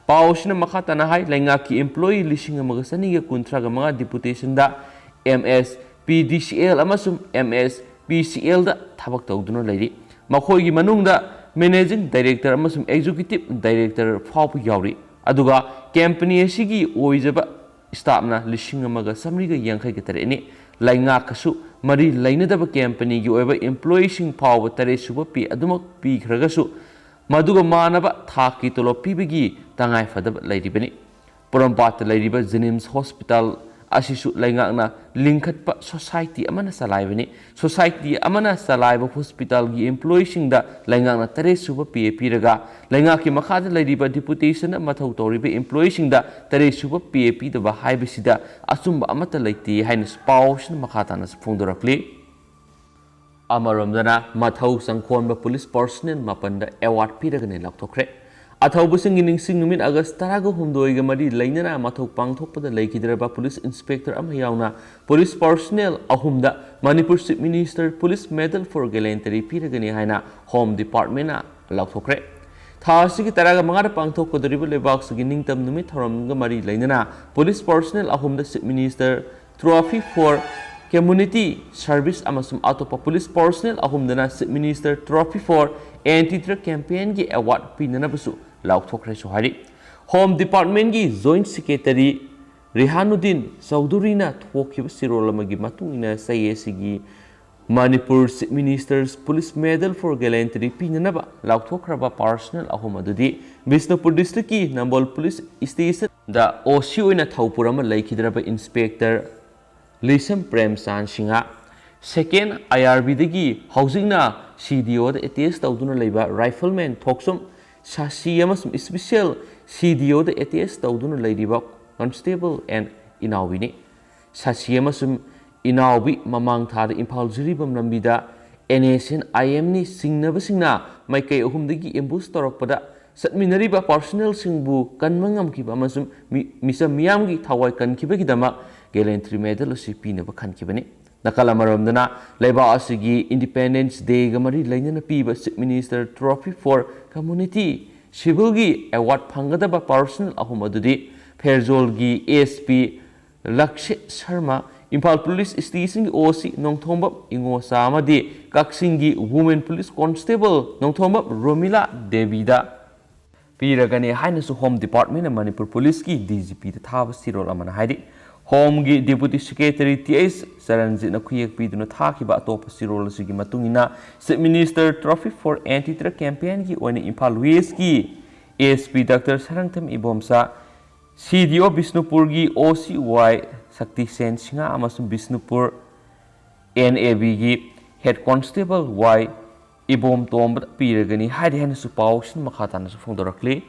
ꯄꯥꯎ ꯑꯁꯤꯅ ꯃꯈꯥ ꯇꯥꯅ ꯍꯥꯏ, ꯂꯩꯉꯥꯛꯀꯤ ꯏꯝꯄ꯭ꯂꯣꯌꯤ ꯂꯤꯁꯤꯡ ꯑꯃꯒ ꯆꯅꯤꯒ ꯀꯨꯟꯊ꯭ꯔꯥꯒ ꯃꯉꯥ ꯗꯤꯄꯨꯇꯦꯁꯟꯗ ꯑꯦꯝ ꯑꯦꯁ ꯄꯤ ꯗꯤ ꯁꯤ ꯑꯦꯜ ꯑꯃꯁꯨꯡ ꯑꯦꯝ ꯑꯦꯁ ꯄꯤ ꯁꯤ ꯑꯦꯜꯗ ꯊꯕꯛ ꯇꯧꯗꯨꯅ ꯂꯩꯔꯤ꯫ ꯃꯈꯣꯏꯒꯤ ꯃꯅꯨꯡꯗ ꯃꯦꯅꯦꯖꯤꯡ ꯗꯥꯏꯔꯦꯛꯇꯔ ꯑꯃꯁꯨꯡ ꯑꯦꯛꯖꯤꯀ꯭ꯌꯨꯇꯤꯚ ꯗꯥꯏꯔꯦꯛꯇꯔ ꯐꯥꯎꯕ ꯌꯥꯎꯔꯤ꯫ ꯑꯗꯨꯒ ꯀꯝꯄꯅꯤ ꯑꯁꯤꯒꯤ ꯑꯣꯏꯖꯕ ꯁ꯭ꯇꯥꯐꯅ ꯂꯤꯁꯤꯡ ꯑꯃꯒ ꯆꯥꯃꯔꯤꯒ ꯌꯥꯡꯈꯩꯒ ꯇꯔꯦꯠꯅꯤ꯫ ꯂꯩꯉꯥꯛꯀꯁꯨ ꯃꯔꯤ ꯂꯩꯅꯗꯕ ꯀꯝꯄꯅꯤꯒꯤ ꯑꯣꯏꯕ ꯏꯝꯄ꯭ꯂꯣꯌꯤꯁꯤꯡ ꯐꯥꯎꯕ ꯇꯔꯦꯠ ꯁꯨꯕ ꯄꯦ ꯑꯗꯨꯃꯛ ꯄꯤꯈ꯭ꯔꯒꯁꯨ, ꯃꯗꯨꯒ ꯃꯥꯟꯅꯕ ꯊꯥꯛꯀꯤ ꯇꯣꯂꯣꯞ ꯄꯤꯕꯒꯤ ꯇꯉꯥꯏ ꯐꯗꯕ ꯂꯩꯔꯤꯕꯅꯤ꯫ ꯄꯣꯔꯣꯝꯄꯥꯠꯇ ꯂꯩꯔꯤꯕ ꯖꯦꯅꯤꯝꯁ ꯍꯣꯁꯄꯤꯇꯥꯜ ꯑꯁꯤꯁꯨ ꯂꯩꯉꯥꯛꯅ ꯂꯤꯡꯈꯠꯄ ꯁꯣꯁꯥꯏꯇꯤ ꯑꯃꯅ ꯆꯂꯥꯏꯕꯅꯤ꯫ ꯁꯣꯁꯥꯏꯇꯤ ꯑꯃꯅ ꯆꯂꯥꯏꯕ ꯍꯣꯁꯄꯤꯇꯥꯜꯒꯤ ꯏꯝꯄ꯭ꯂꯣꯌꯤꯁꯤꯡꯗ ꯂꯩꯉꯥꯛꯅ ꯇꯔꯦꯠ ꯁꯨꯕ ꯄꯦ ꯄꯤꯔꯒ, ꯂꯩꯉꯥꯛꯀꯤ ꯃꯈꯥꯗ ꯂꯩꯔꯤꯕ ꯗꯤꯄꯨꯇꯦꯁꯟꯗ ꯃꯊꯧ ꯇꯧꯔꯤꯕ ꯏꯝꯄ꯭ꯂꯣꯌꯤꯁꯤꯡꯗ ꯇꯔꯦꯠ ꯁꯨꯕ ꯄꯦ ꯄꯤꯗꯕ ꯍꯥꯏꯕꯁꯤꯗ ꯑꯆꯨꯝꯕ ꯑꯃꯠꯇ ꯂꯩꯇꯦ ꯍꯥꯏꯅꯁꯨ ꯄꯥꯎꯁꯤꯅ ꯃꯈꯥ ꯇꯥꯅꯁꯨ ꯐꯣꯡꯗꯣꯔꯛꯂꯤ꯫ ꯑꯃꯔꯣꯝꯗꯅ ꯃꯊꯧ ꯆꯪꯈꯣꯟꯕ ꯄꯨꯂꯤꯁ ꯄꯔꯁꯣꯅꯦꯜ ꯃꯥꯄꯟꯗ ꯑꯦꯋꯥꯔꯗ ꯄꯤꯔꯒꯅꯤ ꯂꯥꯎꯊꯣꯛꯈ꯭ꯔꯦ꯫ ꯑꯊꯧꯕꯁꯤꯡꯒꯤ ꯅꯤꯡꯁꯤꯡ ꯅꯨꯃꯤꯠ ꯑꯥꯒꯁ ꯇꯔꯥꯒ ꯍꯨꯝꯗꯣꯏꯒ ꯃꯔꯤ ꯂꯩꯅꯅ ꯃꯊꯧ ꯄꯥꯡꯊꯣꯛꯄꯗ ꯂꯩꯈꯤꯗ꯭ꯔꯕ ꯄꯨꯂꯤꯁ ꯏꯟꯁꯄꯦꯛꯇꯔ ꯑꯃ ꯌꯥꯎꯅ ꯄꯨꯂꯤꯁ ꯄꯔꯁꯣꯅꯦꯜ ꯑꯍꯨꯝꯗ Manipur chief minister police medal for gallantry ꯄꯤꯔꯒꯅꯤ ꯍꯥꯏꯅ ꯍꯣꯝ ꯗꯤꯄꯥꯔꯠꯃꯦꯟꯅ ꯂꯥꯎꯊꯣꯛꯈ꯭ꯔꯦ꯫ ꯊꯥ ꯑꯁꯤꯒꯤ ꯇꯔꯥꯒ ꯃꯉꯥꯗ ꯄꯥꯡꯊꯣꯛꯀꯗꯧꯔꯤꯕ ꯂꯩꯕꯥꯛꯁꯤꯒꯤ ꯅꯤꯡꯇꯝ ꯅꯨꯃꯤꯠ ꯊꯧꯔꯝꯒ ꯃꯔꯤ ꯂꯩꯅꯅ ꯄꯨꯂꯤꯁ ꯄꯔꯁꯣꯅꯦꯜ ꯑꯍꯨꯝꯗ chief minister trophy for community service ꯑꯃꯁꯨꯡ ꯑꯇꯣꯞꯄ ꯄꯨꯂꯤꯁ ꯄꯔꯁꯣꯅꯦꯜ ꯑꯍꯨꯝꯗꯅ chief minister trophy for anti drug ꯀꯦꯝꯄꯦꯟꯒꯤ ꯑꯦꯋꯥꯔꯗ ꯄꯤꯅꯅꯕꯁꯨ ꯂꯥꯎꯊꯣꯛꯈ꯭ꯔꯦꯁꯨ ꯍꯥꯏꯔꯤ꯫ ꯍꯣꯝ ꯗꯤꯄꯥꯔꯠꯃꯦꯟꯒꯤ ꯖꯣꯏꯟꯠ ꯁꯦꯀ꯭ꯔꯦꯇꯔꯤ ꯔꯤꯍꯥꯅꯨꯗꯤꯟ ꯆꯧꯙꯨꯔꯤꯅ ꯊꯣꯛꯈꯤꯕ ꯆꯦꯔꯣꯜ ꯑꯃꯒꯤ ꯃꯇꯨꯡ ꯏꯟꯅ ꯆꯍꯤ ꯑꯁꯤꯒꯤ Manipur Chief Minister's Police Medal for Gallantry ꯄꯤꯅꯅꯕ ꯂꯥꯎꯊꯣꯛꯈ꯭ꯔꯕ personnel ꯑꯍꯨꯝ ꯑꯗꯨꯗꯤ ꯕꯤꯁꯅꯨꯄꯨꯔ districtꯀꯤ ꯅꯝꯕꯣꯜ Police Stationꯗ O C ꯑꯣꯏꯅ ꯊꯧꯄꯨꯔꯝꯕ ꯂꯩꯈꯤꯗ꯭ꯔꯕ Inspector ꯂꯤꯁꯝ ꯄ꯭ꯔꯦꯝꯆꯥꯟ Singh, second I R Bꯗꯒꯤ ꯍꯧꯖꯤꯛꯅ C D Oꯗ attach ꯇꯧꯗꯨꯅ ꯂꯩꯕ Rifleman ꯊꯣꯛꯆꯣꯝ ꯁꯥꯁꯤ ꯑꯃꯁꯨꯡ Special C D Oꯗ attach ꯇꯧꯗꯨꯅ ꯂꯩꯔꯤꯕ Constable N ꯏꯅꯥꯎꯕꯤꯅꯤ꯫ ꯁꯥꯁꯤ ꯑꯃꯁꯨꯡ ꯏꯅꯥꯎꯕꯤ ꯃꯃꯥꯡ ꯊꯥꯗ ꯏꯝꯐꯥꯜ ꯖꯤꯔꯤꯕꯥꯝ ꯂꯝꯕꯤꯗ N S N I M ꯅꯤ ꯆꯤꯡꯅꯕꯁꯤꯡꯅ ꯃꯥꯏꯀꯩ ꯑꯍꯨꯝꯗꯒꯤ ambush ꯇꯧꯔꯛꯄꯗ ꯆꯠꯃꯤꯟꯅꯔꯤꯕ personnelꯁꯤꯡꯕꯨ ꯀꯟꯕ ꯉꯝꯈꯤꯕ ꯑꯃꯁꯨꯡ ꯃꯤ-, ꯃꯤꯆꯝ ꯃꯤꯌꯥꯝꯒꯤ ꯊꯋꯥꯏ ꯀꯟꯈꯤꯕꯒꯤꯗꯃꯛ Gallantry Medal ꯑꯁꯤ ꯄꯤꯅꯕ ꯈꯟꯈꯤꯕꯅꯤ꯫ ꯅꯥꯀꯜ ꯑꯃꯔꯣꯝꯗꯅ, ꯂꯩꯕꯥꯛ ꯑꯁꯤꯒꯤ Independence Dayꯒ ꯃꯔꯤ ꯂꯩꯅꯅ ꯄꯤꯕ Chief Minister Trophy for Community Civilꯒꯤ award ꯐꯪꯒꯗꯕ personnel ꯑꯍꯨꯝ ꯑꯗꯨꯗꯤ ꯐꯦꯔꯖꯣꯜꯒꯤ S P ꯂꯛꯁꯤꯠ Sharma, Imphal Police Stationꯒꯤ O C Nongthombam ꯏꯉꯣꯆꯥ ꯑꯃꯗꯤ ꯀꯛꯆꯤꯡꯒꯤ Women Police Constable Nongthombam Romila ꯗꯦꯕꯤꯗ ꯄꯤꯔꯒꯅꯤ ꯍꯥꯏꯅꯁꯨ Home Departmentꯅ ꯃꯅꯤꯄꯨꯔ Policeꯀꯤ D G Pꯗ ꯊꯥꯕ ꯆꯦꯔꯣꯜ ꯑꯃꯅ ꯍꯥꯏꯔꯤ꯫ Homeꯒꯤ Deputy Secretary T H ꯆꯔꯟꯖꯤꯠꯅ ꯈꯨꯌꯦꯛ ꯄꯤꯗꯨꯅ ꯊꯥꯈꯤꯕ ꯑꯇꯣꯞꯄ ꯆꯦꯔꯣꯜ ꯑꯁꯤꯒꯤ ꯃꯇꯨꯡ ꯏꯟꯅ, Chief Minister Trophy for Anti-Drug Campaignꯒꯤ ꯑꯣꯏꯅ Imphal Westꯀꯤ S P Doctor ꯁꯔꯪꯊꯦꯝ Ibomcha, C D O ꯕꯤꯁꯅꯨꯄꯨꯔꯒꯤ O C Y ꯁꯛꯇꯤꯁꯦꯟ Singh ꯑꯃꯁꯨꯡ Bishnupur N A Bꯒꯤ Head Constable Y ꯏꯕꯣꯝ ꯇꯣꯝꯕꯗ ꯄꯤꯔꯒꯅꯤ ꯍꯥꯏꯔꯤ ꯍꯥꯏꯅꯁꯨ ꯄꯥꯎꯁꯤꯡ ꯃꯈꯥ ꯇꯥꯅꯁꯨ ꯐꯣꯡꯗꯣꯔꯛꯂꯤ꯫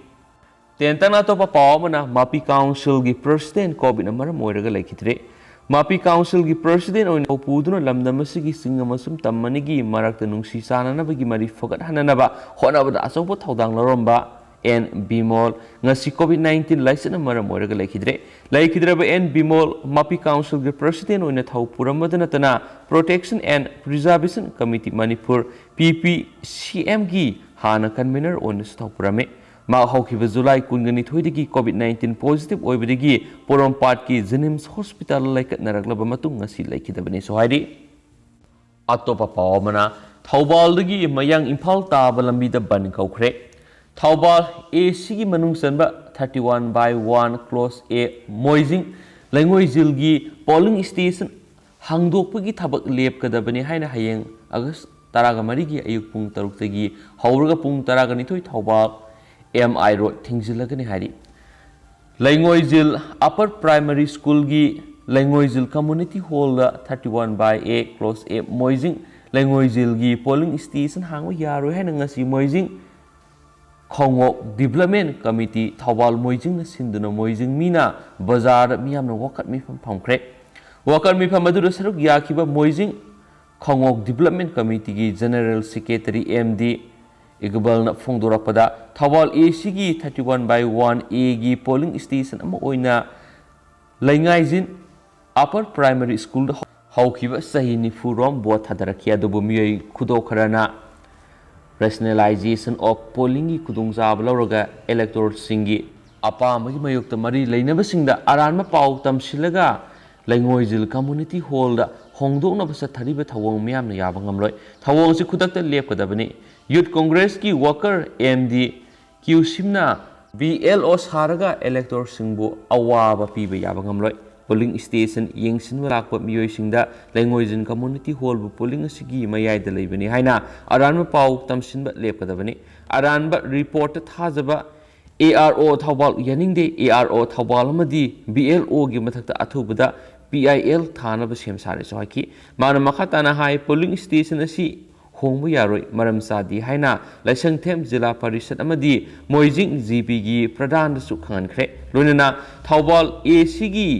ꯇꯦꯟꯇꯛꯅ ꯑꯇꯣꯞꯄ ꯄꯥꯎ ꯑꯃꯅ, ꯃꯄꯤ Councilꯒꯤ President COVIDꯅ ꯃꯔꯝ ꯑꯣꯏꯔꯒ ꯂꯩꯈꯤꯗ꯭ꯔꯦ꯫ ꯃꯄꯤ Councilꯒꯤ President ꯑꯣꯏꯅ ꯊꯧ ꯄꯨꯗꯨꯅ ꯂꯝꯗꯝ ꯑꯁꯤꯒꯤ ꯆꯤꯡ ꯑꯃꯁꯨꯡ ꯇꯝ ꯑꯅꯤꯒꯤ ꯃꯔꯛꯇ ꯅꯨꯡꯁꯤ ꯆꯥꯟꯅꯅꯕꯒꯤ ꯃꯔꯤ ꯐꯒꯠꯍꯟꯅꯅꯕ ꯍꯣꯠꯅꯕꯗ ꯑꯆꯧꯕ ꯊꯧꯗꯥꯡ ꯂꯧꯔꯝꯕ N ꯕꯤꯃꯣꯜ ꯉꯁꯤ COVID nineteen ꯂꯥꯏꯆꯠꯅ ꯃꯔꯝ ꯑꯣꯏꯔꯒ ꯂꯩꯈꯤꯗ꯭ꯔꯦ꯫ ꯂꯩꯈꯤꯗ꯭ꯔꯕ N ꯕꯤꯃꯣꯜ ꯃꯄꯤ Councilꯒꯤ President ꯑꯣꯏꯅ ꯊꯧ ꯄꯨꯔꯝꯕꯗ ꯅꯠꯇꯅ Protection and Preservation Committee Manipur, P P C Mꯒꯤ ꯍꯥꯟꯅ convener ꯑꯣꯏꯅꯁꯨ ꯊꯧ ꯄꯨꯔꯝꯃꯤ꯫ ꯃꯍꯥꯛ ꯍꯧꯈꯤꯕ July ꯀꯨꯟꯒ ꯅꯤꯊꯣꯏꯗꯒꯤ COVID nineteen positive ꯑꯣꯏꯕꯗꯒꯤ ꯄꯣꯔꯣꯝꯄꯥꯠꯀꯤ JNIMS Hospitalꯗ ꯂꯥꯏꯀꯠꯅꯔꯛꯂꯕ ꯃꯇꯨꯡ ꯉꯁꯤ ꯂꯩꯈꯤꯗꯕꯅꯤꯁꯨ ꯍꯥꯏꯔꯤ꯫ ꯑꯇꯣꯞꯄ ꯄꯥꯎ ꯑꯃꯅ, ꯊꯧꯕꯥꯜꯗꯒꯤ ꯃꯌꯥꯡ ꯏꯝꯐꯥꯜ ꯇꯥꯕ ꯂꯝꯕꯤꯗ ꯕꯟ ꯀꯧꯈ꯭ꯔꯦ꯫ ꯊꯧꯕꯥꯜ ACꯒꯤ ꯃꯅꯨꯡ ꯆꯟꯕ thirty one by one clause A Moijing ꯂꯩꯉꯣꯏꯖꯤꯜꯒꯤ polling station ꯍꯥꯡꯗꯣꯛꯄꯒꯤ ꯊꯕꯛ ꯂꯦꯞꯀꯗꯕꯅꯤ ꯍꯥꯏꯅ ꯍꯌꯦꯡ ꯑꯥꯒꯁ ꯇꯔꯥꯒ ꯃꯔꯤꯒꯤ ꯑꯌꯨꯛ ꯄꯨꯡ ꯇꯔꯨꯛꯇꯒꯤ ꯍꯧꯔꯒ ꯄꯨꯡ ꯇꯔꯥꯒ ꯅꯤꯊꯣꯏ ꯊꯧꯕꯥꯜ ꯑꯦꯝ ꯑꯥꯏ ꯔꯣꯗ ꯊꯤꯡꯖꯤꯜꯂꯒꯅꯤ ꯍꯥꯏꯔꯤ꯫ ꯂꯩꯉꯣꯏꯖꯤꯜ ꯑꯄꯔ ꯄ꯭ꯔꯥꯏꯃꯔꯤ ꯁ꯭ꯀꯨꯜꯒꯤ ꯂꯩꯉꯣꯏꯖꯤꯜ ꯀꯝꯃꯨꯅꯤꯇꯤ ꯍꯣꯜꯗ thirty one by A close A Moijing ꯂꯩꯉꯣꯏꯖꯤꯜꯒꯤ ꯄꯣꯂꯤꯡ ꯁ꯭ꯇꯦꯁꯟ ꯍꯥꯡꯕ ꯌꯥꯔꯣꯏ ꯍꯥꯏꯅ ꯉꯁꯤ ꯃꯣꯏꯖꯤꯡ ꯈꯣꯡꯉꯣꯛ ꯗꯤꯕꯂꯞꯃꯦꯟ ꯀꯃꯤꯇꯤ ꯊꯧꯕꯥꯜ ꯃꯣꯏꯖꯤꯡꯅ ꯁꯤꯟꯗꯨꯅ ꯃꯣꯏꯖꯤꯡ ꯃꯤꯅ ꯕꯖꯥꯔꯗ ꯃꯤꯌꯥꯝꯅ ꯋꯥꯀꯠ ꯃꯤꯐꯝ ꯐꯝꯈ꯭ꯔꯦ꯫ ꯋꯥꯀꯠ ꯃꯤꯐꯝ ꯑꯗꯨꯗ ꯁꯔꯨꯛ ꯌꯥꯈꯤꯕ ꯃꯣꯏꯖꯤꯡ ꯈꯣꯡꯉꯣꯛ ꯗꯤꯕꯂꯞꯃꯦꯟ ꯀꯃꯤꯇꯤꯒꯤ ꯖꯦꯅꯔꯦꯜ ꯁꯦꯀ꯭ꯔꯦꯇꯔꯤ ꯑꯦꯝ ꯗꯤ ꯏꯛꯕꯥꯜꯅ ꯐꯣꯡꯗꯣꯔꯛꯄꯗ, ꯊꯧꯕꯥꯜ ꯑꯦ ꯁꯤꯒꯤ thirty one by one A ꯒꯤ ꯄꯣꯂꯤꯡ ꯁ꯭ꯇꯦꯁꯟ ꯑꯃ ꯑꯣꯏꯅ ꯂꯩꯉꯥꯏꯖꯤꯟ ꯑꯄꯔ ꯄ꯭ꯔꯥꯏꯃꯔꯤ ꯁ꯭ꯀꯨꯜꯗ ꯍꯧꯈꯤꯕ ꯆꯍꯤ ꯅꯤꯐꯨ ꯔꯣꯝ ꯚꯣꯠ ꯊꯥꯗꯔꯛꯈꯤ꯫ ꯑꯗꯨꯕꯨ ꯃꯤꯑꯣꯏ ꯈꯨꯗꯣ ꯈꯔꯅ Rationalization of Pollingꯒꯤ ꯈꯨꯗꯣꯡꯆꯥꯕ ꯂꯧꯔꯒ ꯏꯂꯦꯛꯇꯣꯔꯁꯤꯡꯒꯤ ꯑꯄꯥꯝꯕꯒꯤ ꯃꯥꯌꯣꯛꯇ ꯃꯔꯤ ꯂꯩꯅꯕꯁꯤꯡꯗ ꯑꯔꯥꯟꯕ ꯄꯥꯎ ꯇꯝꯁꯤꯜꯂꯒ ꯂꯩꯉꯣꯏꯖꯤꯜ ꯀꯝꯃꯨꯅꯤꯇꯤ ꯍꯣꯜꯗ ꯍꯣꯡꯗꯣꯛꯅꯕ ꯆꯠꯊꯔꯤꯕ ꯊꯧꯑꯣꯡ ꯃꯤꯌꯥꯝꯅ ꯌꯥꯕ ꯉꯝꯂꯣꯏ꯫ ꯊꯧꯑꯣꯡ ꯑꯁꯤ ꯈꯨꯗꯛꯇ ꯂꯦꯞꯀꯗꯕꯅꯤ꯫ ꯌꯨꯠ ꯀꯣꯡꯒ꯭ꯔꯦꯁꯀꯤ ꯋꯥꯀꯔ ꯑꯦꯝ ꯗꯤ ꯀ꯭ꯌꯨꯁꯤꯝꯅ ꯕꯤ ꯑꯦꯜ ꯑꯣ ꯁꯥꯔꯒ ꯏꯂꯦꯛꯇꯣꯔꯁꯤꯡꯕꯨ ꯑꯋꯥꯕ ꯄꯤꯕ ꯌꯥꯕ ꯉꯝꯂꯣꯏ꯫ ꯄꯣꯂꯤꯡ ꯁ꯭ꯇꯦꯁꯟ ꯌꯦꯡꯁꯤꯟꯕ ꯂꯥꯛꯄ ꯃꯤꯑꯣꯏꯁꯤꯡꯗ ꯂꯩꯉꯣꯏꯖꯤꯟ ꯀꯝꯃꯨꯅꯤꯇꯤ ꯍꯣꯜꯕꯨ ꯄꯣꯂꯤꯡ ꯑꯁꯤꯒꯤ ꯃꯌꯥꯏꯗ ꯂꯩꯕꯅꯤ ꯍꯥꯏꯅ ꯑꯔꯥꯟꯕ ꯄꯥꯎ ꯇꯝꯁꯤꯟꯕ ꯂꯦꯞꯀꯗꯕꯅꯤ꯫ ꯑꯔꯥꯟꯕ ꯔꯤꯄꯣꯔꯠꯇ ꯊꯥꯖꯕ ꯑꯦ ꯑꯥꯔ ꯑꯣ ꯊꯧꯕꯥꯜ ꯌꯥꯅꯤꯡꯗꯦ꯫ ꯑꯦ ꯑꯥꯔ ꯑꯣ ꯊꯧꯕꯥꯜ ꯑꯃꯗꯤ ꯕꯤ ꯑꯦꯜ ꯑꯣꯒꯤ ꯃꯊꯛꯇ ꯑꯊꯨꯕꯗ ꯄꯤ ꯑꯥꯏ ꯑꯦꯜ ꯊꯥꯅꯕ ꯁꯦꯝ ꯁꯥꯔꯦꯁꯨ ꯍꯥꯏꯈꯤ꯫ ꯃꯥꯅ ꯃꯈꯥ ꯇꯥꯅ ꯍꯥꯏ, ꯄꯣꯂꯤꯡ ꯁ꯭ꯇꯦꯁꯟ ꯑꯁꯤ ꯍꯣꯡꯕ ꯌꯥꯔꯣꯏ, ꯃꯔꯝ ꯆꯥꯗꯦ ꯍꯥꯏꯅ ꯂꯥꯏꯁꯪꯊꯦꯝ ꯖꯤꯂꯥ ꯄꯔꯤꯁꯠ ꯑꯃꯗꯤ ꯃꯣꯏꯖꯤꯡ ꯖꯤ ꯄꯤꯒꯤ ꯄ꯭ꯔꯙꯥꯟꯗꯁꯨ ꯈꯪꯍꯟꯈ꯭ꯔꯦ꯫ ꯂꯣꯏꯅꯅ ꯊꯧꯕꯥꯜ ꯑꯦ ꯁꯤꯒꯤ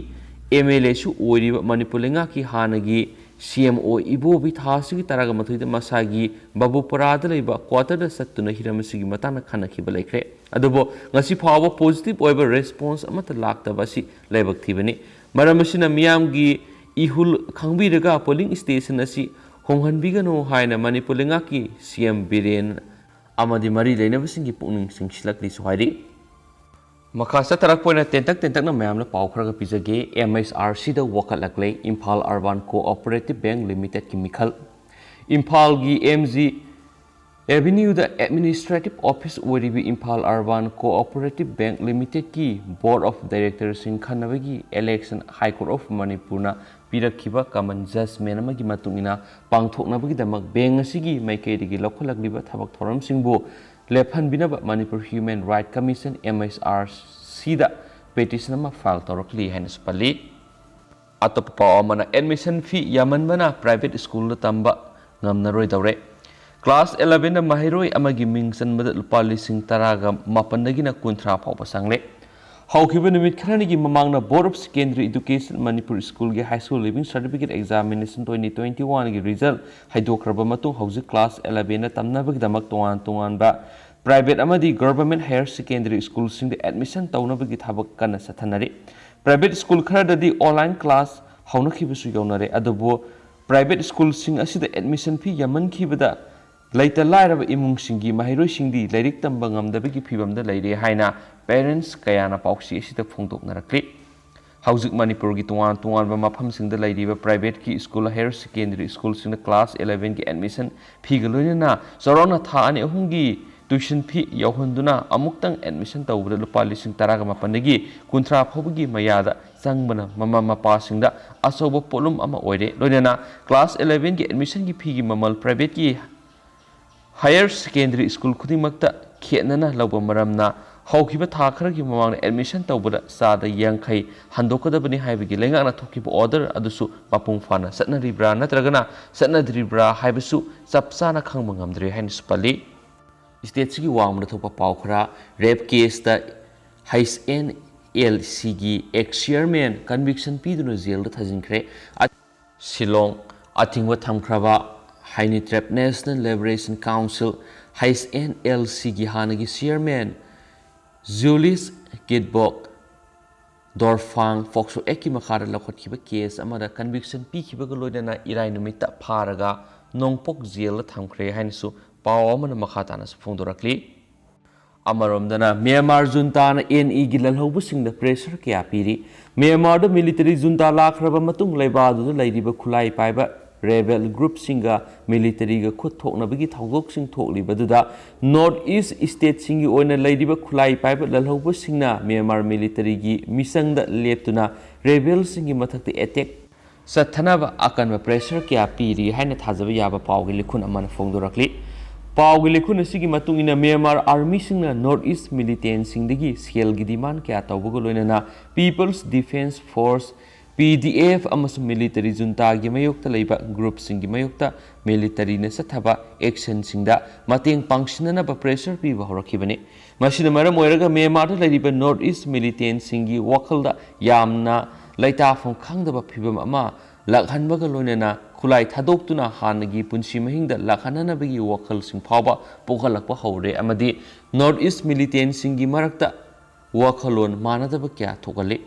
ꯑꯦꯝ ꯑꯦꯜ ꯑꯦꯁꯨ ꯑꯣꯏꯔꯤꯕ ꯃꯅꯤꯄꯨꯔ ꯂꯩꯉꯥꯛꯀꯤ ꯍꯥꯟꯅꯒꯤ ꯁꯤ ꯑꯦꯝ ꯑꯣ ꯏꯕꯣꯕꯤ ꯊꯥ ꯑꯁꯤꯒꯤ ꯇꯔꯥꯒ ꯃꯥꯊꯣꯏꯗ ꯃꯁꯥꯒꯤ ꯕꯥꯕꯨꯄꯔꯥꯗ ꯂꯩꯕ ꯀ꯭ꯋꯥꯇꯔꯗ ꯆꯠꯇꯨꯅ ꯍꯤꯔꯝ ꯑꯁꯤꯒꯤ ꯃꯇꯥꯡꯗ ꯈꯟꯅꯈꯤꯕ ꯂꯩꯈ꯭ꯔꯦ꯫ ꯑꯗꯨꯕꯨ ꯉꯁꯤ ꯐꯥꯎꯕ ꯄꯣꯖꯤꯇꯤꯚ ꯑꯣꯏꯕ ꯔꯦꯁꯄꯣꯟꯁ ꯑꯃꯠꯇ ꯂꯥꯛꯇꯕ ꯑꯁꯤ ꯂꯥꯏꯕꯛ ꯊꯤꯕꯅꯤ꯫ ꯃꯔꯝ ꯑꯁꯤꯅ ꯃꯤꯌꯥꯝꯒꯤ ꯏꯍꯨꯜ ꯈꯪꯕꯤꯔꯒ ꯄꯣꯂꯤꯡ ꯁ꯭ꯇꯦꯁꯟ ꯑꯁꯤ ꯍꯣꯡꯍꯟꯕꯤꯒꯅꯨ ꯍꯥꯏꯅ ꯃꯅꯤꯄꯨꯔ ꯂꯩꯉꯥꯛꯀꯤ ꯁꯤ ꯑꯦꯝ ꯕꯤꯔꯦꯟ ꯑꯃꯗꯤ ꯃꯔꯤ ꯂꯩꯅꯕꯁꯤꯡꯒꯤ ꯄꯨꯛꯅꯤꯡ ꯆꯤꯡꯁꯤꯜꯂꯛꯂꯤꯁꯨ ꯍꯥꯏꯔꯤ꯫ ꯃꯈꯥ ꯆꯠꯊꯔꯛꯄ ꯑꯣꯏꯅ ꯇꯦꯟꯇꯛ ꯇꯦꯟꯇꯛꯅ ꯃꯌꯥꯝꯅ ꯄꯥꯎ ꯈꯔꯒ ꯄꯤꯖꯒꯦ꯫ ꯑꯦꯝ ꯑꯦꯁ ꯑꯥꯔ ꯁꯤꯗ ꯋꯥꯀꯠꯂꯛꯂꯦ ꯏꯝꯐꯥꯜ ꯑꯔꯕꯥꯟ ꯀꯣꯑꯣꯄꯔꯦꯇꯤꯚ ꯕꯦꯡꯛ ꯂꯤꯃꯤꯇꯦꯗꯀꯤ ꯃꯤꯈꯜ꯫ ꯏꯝꯐꯥꯜꯒꯤ ꯑꯦꯝ ꯖꯤ ꯑꯦꯚꯤꯅ꯭ꯌꯨꯗ ꯑꯦꯗꯃꯤꯅꯤꯁꯇ꯭ꯔꯦꯇꯤꯚ ꯑꯣꯐꯤꯁ ꯑꯣꯏꯔꯤꯕ ꯏꯝꯐꯥꯜ ꯑꯔꯕꯥꯟ ꯀꯣꯑꯣꯄꯔꯦꯇꯤꯚ ꯕꯦꯡꯛ ꯂꯤꯃꯤꯇꯦꯗꯀꯤ ꯕꯣꯔꯗ ꯑꯣꯐ ꯗꯥꯏꯔꯦꯛꯇꯔꯁꯤꯡ ꯈꯟꯅꯕꯒꯤ ꯏꯂꯦꯛꯁꯟ ꯍꯥꯏ ꯀꯣꯔꯠ ꯑꯣꯐ ꯃꯅꯤꯄꯨꯔꯅ ꯄꯤꯔꯛꯈꯤꯕ common judgment ꯑꯃꯒꯤ ꯃꯇꯨꯡ ꯏꯟꯅ ꯄꯥꯡꯊꯣꯛꯅꯕꯒꯤꯗꯃꯛ bank ꯑꯁꯤꯒꯤ ꯃꯥꯏꯀꯩꯗꯒꯤ ꯂꯧꯈꯠꯂꯛꯂꯤꯕ ꯊꯕꯛ ꯊꯧꯔꯝꯁꯤꯡꯕꯨ ꯂꯦꯞꯍꯟꯕꯤꯅꯕ Manipur Human Right Commission, M H R C, ꯗ petition ꯑꯃ file ꯇꯧꯔꯛꯂꯤ ꯍꯥꯏꯅꯁꯨ ꯄꯜꯂꯤ꯫ ꯑꯇꯣꯞꯄ ꯄꯥꯎ ꯑꯃꯅ, admission fee ꯌꯥꯝꯃꯟꯕꯅ private school ꯗ ꯇꯝꯕ ꯉꯝꯅꯔꯣꯏꯗꯧꯔꯦ꯫ Class eleven ꯗ ꯃꯍꯩꯔꯣꯏ ꯑꯃꯒꯤ ꯃꯤꯡ ꯆꯟꯕꯗ ꯂꯨꯄꯥ ꯂꯤꯁꯤꯡ ꯇꯔꯥꯒ ꯃꯥꯄꯟꯗꯒꯤꯅ ꯀꯨꯟꯊ꯭ꯔꯥ ꯐꯥꯎꯕ ꯆꯪꯂꯦ꯫ ꯍꯧꯈꯤꯕ ꯅꯨꯃꯤꯠ ꯈꯔꯅꯤꯒꯤ ꯃꯃꯥꯡꯗ Board of Secondary Education Manipur School ꯒꯤ High School Leaving Certificate Examination twenty twenty-one ꯒꯤ result ꯍꯥꯏꯗꯣꯛꯈ꯭ꯔꯕ ꯃꯇꯨꯡ, ꯍꯧꯖꯤꯛ class eleven ꯗ ꯇꯝꯅꯕꯒꯤꯗꯃꯛ ꯇꯣꯉꯥꯟ ꯇꯣꯉꯥꯟꯕ private ꯑꯃꯗꯤ government higher secondary school ꯁꯤꯡꯗ admission ꯇꯧꯅꯕꯒꯤ ꯊꯕꯛ ꯀꯟꯅ ꯆꯠꯊꯅꯔꯤ꯫ Private school ꯈꯔꯗꯗꯤ online class ꯍꯧꯅꯈꯤꯕꯁꯨ ꯌꯥꯎꯅꯔꯦ꯫ ꯑꯗꯨꯕꯨ private school ꯁꯤꯡ ꯑꯁꯤꯗ admission fee ꯌꯥꯝꯃꯟꯈꯤꯕꯗ ꯂꯩꯇ ꯂꯥꯏꯔꯕ ꯏꯃꯨꯡꯁꯤꯡꯒꯤ ꯃꯍꯩꯔꯣꯏꯁꯤꯡꯗꯤ ꯂꯥꯏꯔꯤꯛ ꯇꯝꯕ ꯉꯝꯗꯕꯒꯤ ꯐꯤꯚꯝꯗ ꯂꯩꯔꯦ ꯍꯥꯏꯅ parents ꯀꯌꯥꯅ ꯄꯥꯎꯆꯦ ꯑꯁꯤꯗ ꯐꯣꯡꯗꯣꯛꯅꯔꯛꯂꯤ꯫ ꯍꯧꯖꯤꯛ ꯃꯅꯤꯄꯨꯔꯒꯤ ꯇꯣꯉꯥꯟ ꯇꯣꯉꯥꯟꯕ ꯃꯐꯝꯁꯤꯡꯗ ꯂꯩꯔꯤꯕ private ꯀꯤ school, higher secondary school ꯁꯤꯡꯅ class eleven ꯒꯤ admission fee ꯒ ꯂꯣꯏꯅꯅ ꯆꯥꯎꯔꯥꯛꯅ ꯊꯥ ꯑꯅꯤ ꯑꯍꯨꯝꯒꯤ tuition fee ꯌꯥꯎꯍꯟꯗꯨꯅ ꯑꯃꯨꯛꯇꯪ admission ꯇꯧꯕꯗ ꯂꯨꯄꯥ ꯂꯤꯁꯤꯡ ꯇꯔꯥꯒ ꯃꯥꯄꯟꯗꯒꯤ ꯀꯨꯟꯊ꯭ꯔꯥ ꯐꯥꯎꯕꯒꯤ ꯃꯌꯥꯗ ꯆꯪꯕꯅ ꯃꯃꯥ ꯃꯄꯥꯁꯤꯡꯗ ꯑꯆꯧꯕ ꯄꯣꯠꯂꯨꯝ ꯑꯃ ꯑꯣꯏꯔꯦ꯫ ꯂꯣꯏꯅꯅ class eleven ꯒꯤ admission ꯒꯤ fee ꯒꯤ ꯃꯃꯜ private ꯀꯤ higher secondary school ꯈꯨꯗꯤꯡꯃꯛꯇ ꯈꯦꯠꯅꯅ ꯂꯧꯕ ꯃꯔꯝꯅ ꯍꯧꯈꯤꯕ ꯊꯥ ꯈꯔꯒꯤ ꯃꯃꯥꯡꯗ admission ꯇꯧꯕꯗ ꯆꯥꯗ ꯌꯥꯡꯈꯩ ꯍꯟꯗꯣꯛꯀꯗꯕꯅꯤ ꯍꯥꯏꯕꯒꯤ ꯂꯩꯉꯥꯛꯅ ꯊꯣꯛꯈꯤꯕ order ꯑꯗꯨꯁꯨ ꯃꯄꯨꯡ ꯐꯥꯅ ꯆꯠꯅꯔꯤꯕ꯭ꯔꯥ ꯅꯠꯇ꯭ꯔꯒꯅ ꯆꯠꯅꯗ꯭ꯔꯤꯕ꯭ꯔꯥ ꯍꯥꯏꯕꯁꯨ ꯆꯞ ꯆꯥꯅ ꯈꯪꯕ ꯉꯝꯗ꯭ꯔꯦ ꯍꯥꯏꯅꯁꯨ ꯄꯜꯂꯤ꯫ State ꯁꯤꯒꯤ ꯋꯥꯡꯃꯗ ꯊꯣꯛꯄ ꯄꯥꯎ ꯈꯔ, rape case ꯇ H N L C ꯒꯤ ex chairman conviction ꯄꯤꯗꯨꯅ jail ꯗ ꯊꯥꯖꯤꯟꯈ꯭ꯔꯦ꯫ ꯁꯤꯂꯣꯡ, ꯑꯊꯤꯡꯕ ꯊꯝꯈ꯭ꯔꯕ Hynitreib National Liberation Council, H N L C ꯒꯤ ꯍꯥꯟꯅꯒꯤ chairman Julius Kitbok Dorphang POCSO Act ꯀꯤ ꯃꯈꯥꯗ ꯂꯧꯈꯠꯈꯤꯕ case ꯑꯃꯗ conviction ꯄꯤꯈꯤꯕꯒ ꯂꯣꯏꯅꯅ ꯏꯔꯥꯏ ꯅꯨꯃꯤꯠꯇ ꯐꯥꯔꯒ ꯅꯣꯡꯄꯣꯛ jail ꯗ ꯊꯝꯈ꯭ꯔꯦ ꯍꯥꯏꯅꯁꯨ ꯄꯥꯎ ꯑꯃꯅ ꯃꯈꯥ ꯇꯥꯅꯁꯨ ꯐꯣꯡꯗꯣꯔꯛꯂꯤ꯫ ꯑꯃꯔꯣꯝꯗꯅ, ꯃ꯭ꯌꯥꯟꯃꯥꯔ ꯖꯨꯟꯇꯥꯅ N E ꯒꯤ ꯂꯜꯍꯧꯕꯁꯤꯡꯗ pressure ꯀꯌꯥ ꯄꯤꯔꯤ꯫ ꯃ꯭ꯌꯥꯟꯃꯥꯔꯗ military junta ꯂꯥꯛꯈ꯭ꯔꯕ ꯃꯇꯨꯡ, ꯂꯩꯕꯥꯛ ꯑꯗꯨꯗ ꯂꯩꯔꯤꯕ ꯈꯨꯠꯂꯥꯏ ꯄꯥꯏꯕ rebel group ꯁꯤꯡꯒ military ꯒ ꯈꯨꯠ ꯊꯣꯛꯅꯕꯒꯤ ꯊꯧꯗꯣꯛꯁꯤꯡ ꯊꯣꯛꯂꯤꯕꯗꯨꯗ, North East state ꯁꯤꯡꯒꯤ ꯑꯣꯏꯅ ꯂꯩꯔꯤꯕ ꯈꯨꯠꯂꯥꯏ ꯄꯥꯏꯕ ꯂꯜꯍꯧꯕꯁꯤꯡꯅ ꯃ꯭ꯌꯥꯟꯃꯥꯔ military ꯒꯤ ꯃꯤꯆꯪꯗ ꯂꯦꯞꯇꯨꯅ rebel ꯁꯤꯡꯒꯤ ꯃꯊꯛꯇ attack ꯆꯠꯊꯅꯕ ꯑꯀꯟꯕ pressure ꯀꯌꯥ ꯄꯤꯔꯤ ꯍꯥꯏꯅ ꯊꯥꯖꯕ ꯌꯥꯕ ꯄꯥꯎꯒꯤ ꯂꯤꯈꯨꯟ ꯑꯃꯅ ꯐꯣꯡꯗꯣꯔꯛꯂꯤ꯫ ꯄꯥꯎꯒꯤ ꯂꯤꯈꯨꯟ ꯑꯁꯤꯒꯤ ꯃꯇꯨꯡ ꯏꯟꯅ, ꯃ꯭ꯌꯥꯟꯃꯥꯔ armyꯁꯤꯡꯅ North East militantꯁꯤꯡꯗꯒꯤ ꯁꯦꯜꯒꯤ demand ꯀꯌꯥ ꯇꯧꯕꯒ ꯂꯣꯏꯅꯅ People's Defence Force, P D F, ꯑꯃꯁꯨꯡ military juntaꯒꯤ ꯃꯥꯌꯣꯛꯇ ꯂꯩꯕ groupꯁꯤꯡꯒꯤ ꯃꯥꯌꯣꯛꯇ militaryꯅ ꯆꯠꯊꯕ actionꯁꯤꯡꯗ ꯃꯇꯦꯡ ꯄꯥꯡꯁꯤꯟꯅꯅꯕ pressure ꯄꯤꯕ ꯍꯧꯔꯛꯈꯤꯕꯅꯤ꯫ ꯃꯁꯤꯅ ꯃꯔꯝ ꯑꯣꯏꯔꯒ ꯃ꯭ꯌꯥꯟꯃꯥꯔꯗ ꯂꯩꯔꯤꯕ North East militantꯁꯤꯡꯒꯤ ꯋꯥꯈꯜꯗ ꯌꯥꯝꯅ ꯂꯩꯇꯥꯐꯝ ꯈꯪꯗꯕ ꯐꯤꯚꯝ ꯑꯃ ꯂꯥꯛꯍꯟꯕꯒ ꯂꯣꯏꯅꯅ ꯈꯨꯠꯂꯥꯏ ꯊꯥꯗꯣꯛꯇꯨꯅ ꯍꯥꯟꯅꯒꯤ ꯄꯨꯟꯁꯤ ꯃꯍꯤꯡꯗ ꯂꯥꯛꯍꯟꯅꯅꯕꯒꯤ ꯋꯥꯈꯜꯁꯤꯡ ꯐꯥꯎꯕ ꯄꯣꯛꯍꯜꯂꯛꯄ ꯍꯧꯔꯦ ꯑꯃꯗꯤ North East militantꯁꯤꯡꯒꯤ ꯃꯔꯛꯇ ꯋꯥꯈꯜꯂꯣꯟ ꯃꯥꯟꯅꯗꯕ ꯀꯌꯥ ꯊꯣꯛꯍꯜꯂꯤ꯫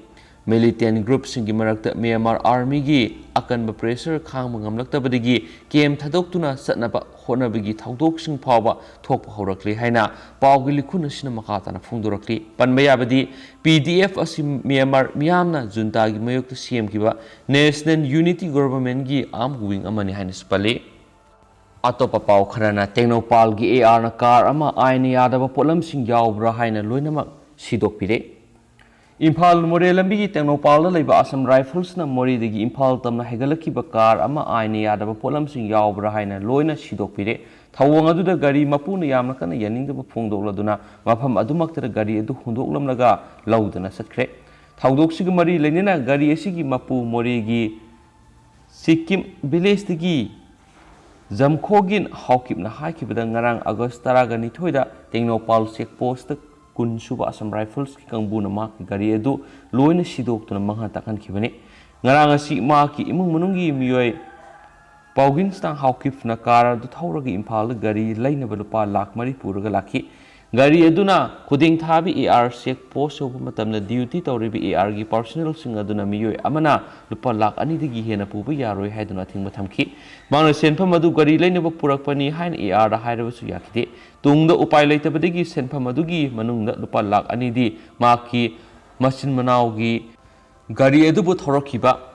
Militant groupꯁꯤꯡꯒꯤ ꯃꯔꯛꯇ ꯃ꯭ꯌꯥꯟꯃꯥꯔ armyꯒꯤ ꯑꯀꯟꯕ pressure ꯈꯥꯡꯕ ꯉꯝꯂꯛꯇꯕꯗꯒꯤ camp ꯊꯥꯗꯣꯛꯇꯨꯅ ꯆꯠꯅꯕ ꯍꯣꯠꯅꯕꯒꯤ ꯊꯧꯗꯣꯛꯁꯤꯡ ꯐꯥꯎꯕ ꯊꯣꯛꯄ ꯍꯧꯔꯛꯂꯤ ꯍꯥꯏꯅ ꯄꯥꯎꯒꯤ ꯂꯤꯈꯨꯟ ꯑꯁꯤꯅ ꯃꯈꯥ ꯇꯥꯅ ꯐꯣꯡꯗꯣꯔꯛꯂꯤ꯫ ꯄꯟꯕ ꯌꯥꯕꯗꯤ, P D F ꯑꯁꯤ ꯃ꯭ꯌꯥꯟꯃꯥꯔ ꯃꯤꯌꯥꯝꯅ juntaꯒꯤ ꯃꯥꯌꯣꯛꯇ ꯁꯦꯝꯈꯤꯕ National Unity Governmentꯀꯤ armed wing ꯑꯃꯅꯤ ꯍꯥꯏꯅꯁꯨ ꯄꯜꯂꯤ꯫ ꯑꯇꯣꯞꯄ ꯄꯥꯎ ꯈꯔꯅ, ꯇꯦꯡꯅꯧꯄꯥꯜꯒꯤ ARꯅ car ꯑꯃ ꯑꯥꯏꯟꯅ ꯌꯥꯗꯕ ꯄꯣꯠꯂꯝꯁꯤꯡ ꯌꯥꯎꯕ꯭ꯔꯥ ꯍꯥꯏꯅ ꯂꯣꯏꯅꯃꯛ ꯁꯤꯗꯣꯛꯄꯤꯔꯦ꯫ ꯏꯝꯐꯥꯜ ꯃꯣꯔꯦ ꯂꯝꯕꯤꯒꯤ ꯇꯦꯡꯅꯧꯄꯥꯜꯗ ꯂꯩꯕ Assam Riflesꯅ ꯃꯣꯔꯦꯗꯒꯤ ꯏꯝꯐꯥꯜ ꯇꯝꯅ ꯍꯥꯏꯒꯠꯂꯛꯈꯤꯕ car ꯑꯃ ꯑꯥꯏꯟꯅ ꯌꯥꯗꯕ ꯄꯣꯠꯂꯝꯁꯤꯡ ꯌꯥꯎꯕ꯭ꯔꯥ ꯍꯥꯏꯅ ꯂꯣꯏꯅ ꯁꯤꯗꯣꯛꯄꯤꯔꯦ꯫ ꯊꯧꯑꯣꯡ ꯑꯗꯨꯗ ꯒꯥꯔꯤ ꯃꯄꯨꯅ ꯌꯥꯝꯅ ꯀꯟꯅ ꯌꯥꯅꯤꯡꯗꯕ ꯐꯣꯡꯗꯣꯛꯂꯗꯨꯅ ꯃꯐꯝ ꯑꯗꯨꯃꯛꯇꯗ ꯒꯥꯔꯤ ꯑꯗꯨ ꯍꯨꯟꯗꯣꯛꯂꯝꯂꯒ ꯂꯧꯗꯨꯅ ꯆꯠꯈ꯭ꯔꯦ꯫ ꯊꯧꯗꯣꯛꯁꯤꯒ ꯃꯔꯤ ꯂꯩꯅꯅ ꯒꯥꯔꯤ ꯑꯁꯤꯒꯤ ꯃꯄꯨ ꯃꯣꯔꯦꯒꯤ ꯁꯤꯛꯀꯤꯝ villageꯇꯒꯤ ꯖꯝꯈꯣꯒꯤꯟ ꯍꯥꯎꯀꯤꯞꯅ ꯍꯥꯏꯈꯤꯕꯗ, ꯉꯔꯥꯡ August ꯇꯔꯥꯒ ꯅꯤꯊꯣꯏꯗ ꯇꯦꯡꯅꯧꯄꯥꯜ check postꯇ ꯀꯨꯟ ꯁꯨꯕ Assam Riflesꯀꯤ ꯀꯥꯡꯕꯨꯅ ꯃꯍꯥꯛꯀꯤ ꯒꯥꯔꯤ ꯑꯗꯨ ꯂꯣꯏꯅ ꯁꯤꯗꯣꯛꯇꯨꯅ ꯃꯥꯡꯍꯟ ꯇꯥꯛꯍꯟꯈꯤꯕꯅꯤ꯫ ꯉꯔꯥꯡ ꯑꯁꯤ ꯃꯍꯥꯛꯀꯤ ꯏꯃꯨꯡ ꯃꯅꯨꯡꯒꯤ ꯃꯤꯑꯣꯏ ꯄꯥꯎꯒꯤꯟꯁꯇꯥꯡ ꯍꯥꯎꯀꯤꯞꯅ car ꯑꯗꯨ ꯊꯧꯔꯒ ꯏꯝꯐꯥꯜꯗ ꯒꯥꯔꯤ ꯂꯩꯅꯕ ꯂꯨꯄꯥ ꯂꯥꯈ ꯃꯔꯤ ꯄꯨꯔꯒ ꯂꯥꯛꯈꯤ꯫ ꯒꯥꯔꯤ ꯑꯗꯨꯅ ꯈꯨꯗꯦꯡꯊꯥꯕꯤ AR check post ꯌꯧꯕ ꯃꯇꯝꯗ duty ꯇꯧꯔꯤꯕ ARꯒꯤ personnelꯁꯤꯡ ꯑꯗꯨꯅ ꯃꯤꯑꯣꯏ ꯑꯃꯅ ꯂꯨꯄꯥ ꯂꯥꯈ ꯑꯅꯤꯗꯒꯤ ꯍꯦꯟꯅ ꯄꯨꯕ ꯌꯥꯔꯣꯏ ꯍꯥꯏꯗꯨꯅ ꯑꯊꯤꯡꯕ ꯊꯝꯈꯤ꯫ ꯃꯍꯥꯛꯅ ꯁꯦꯟꯐꯝ ꯑꯗꯨ ꯒꯥꯔꯤ ꯂꯩꯅꯕ ꯄꯨꯔꯛꯄꯅꯤ ꯍꯥꯏꯅ ARꯗ ꯍꯥꯏꯔꯕꯁꯨ ꯌꯥꯈꯤꯗꯦ꯫ ꯇꯨꯡꯗ ꯎꯄꯥꯏ ꯂꯩꯇꯕꯗꯒꯤ ꯁꯦꯟꯐꯝ ꯑꯗꯨꯒꯤ ꯃꯅꯨꯡꯗ ꯂꯨꯄꯥ ꯂꯥꯈ ꯑꯅꯤꯗꯤ ꯃꯍꯥꯛꯀꯤ ꯃꯆꯤꯟ ꯃꯅꯥꯎꯒꯤ ꯒꯥꯔꯤ ꯑꯗꯨꯕꯨ ꯊꯧꯔꯛꯈꯤꯕ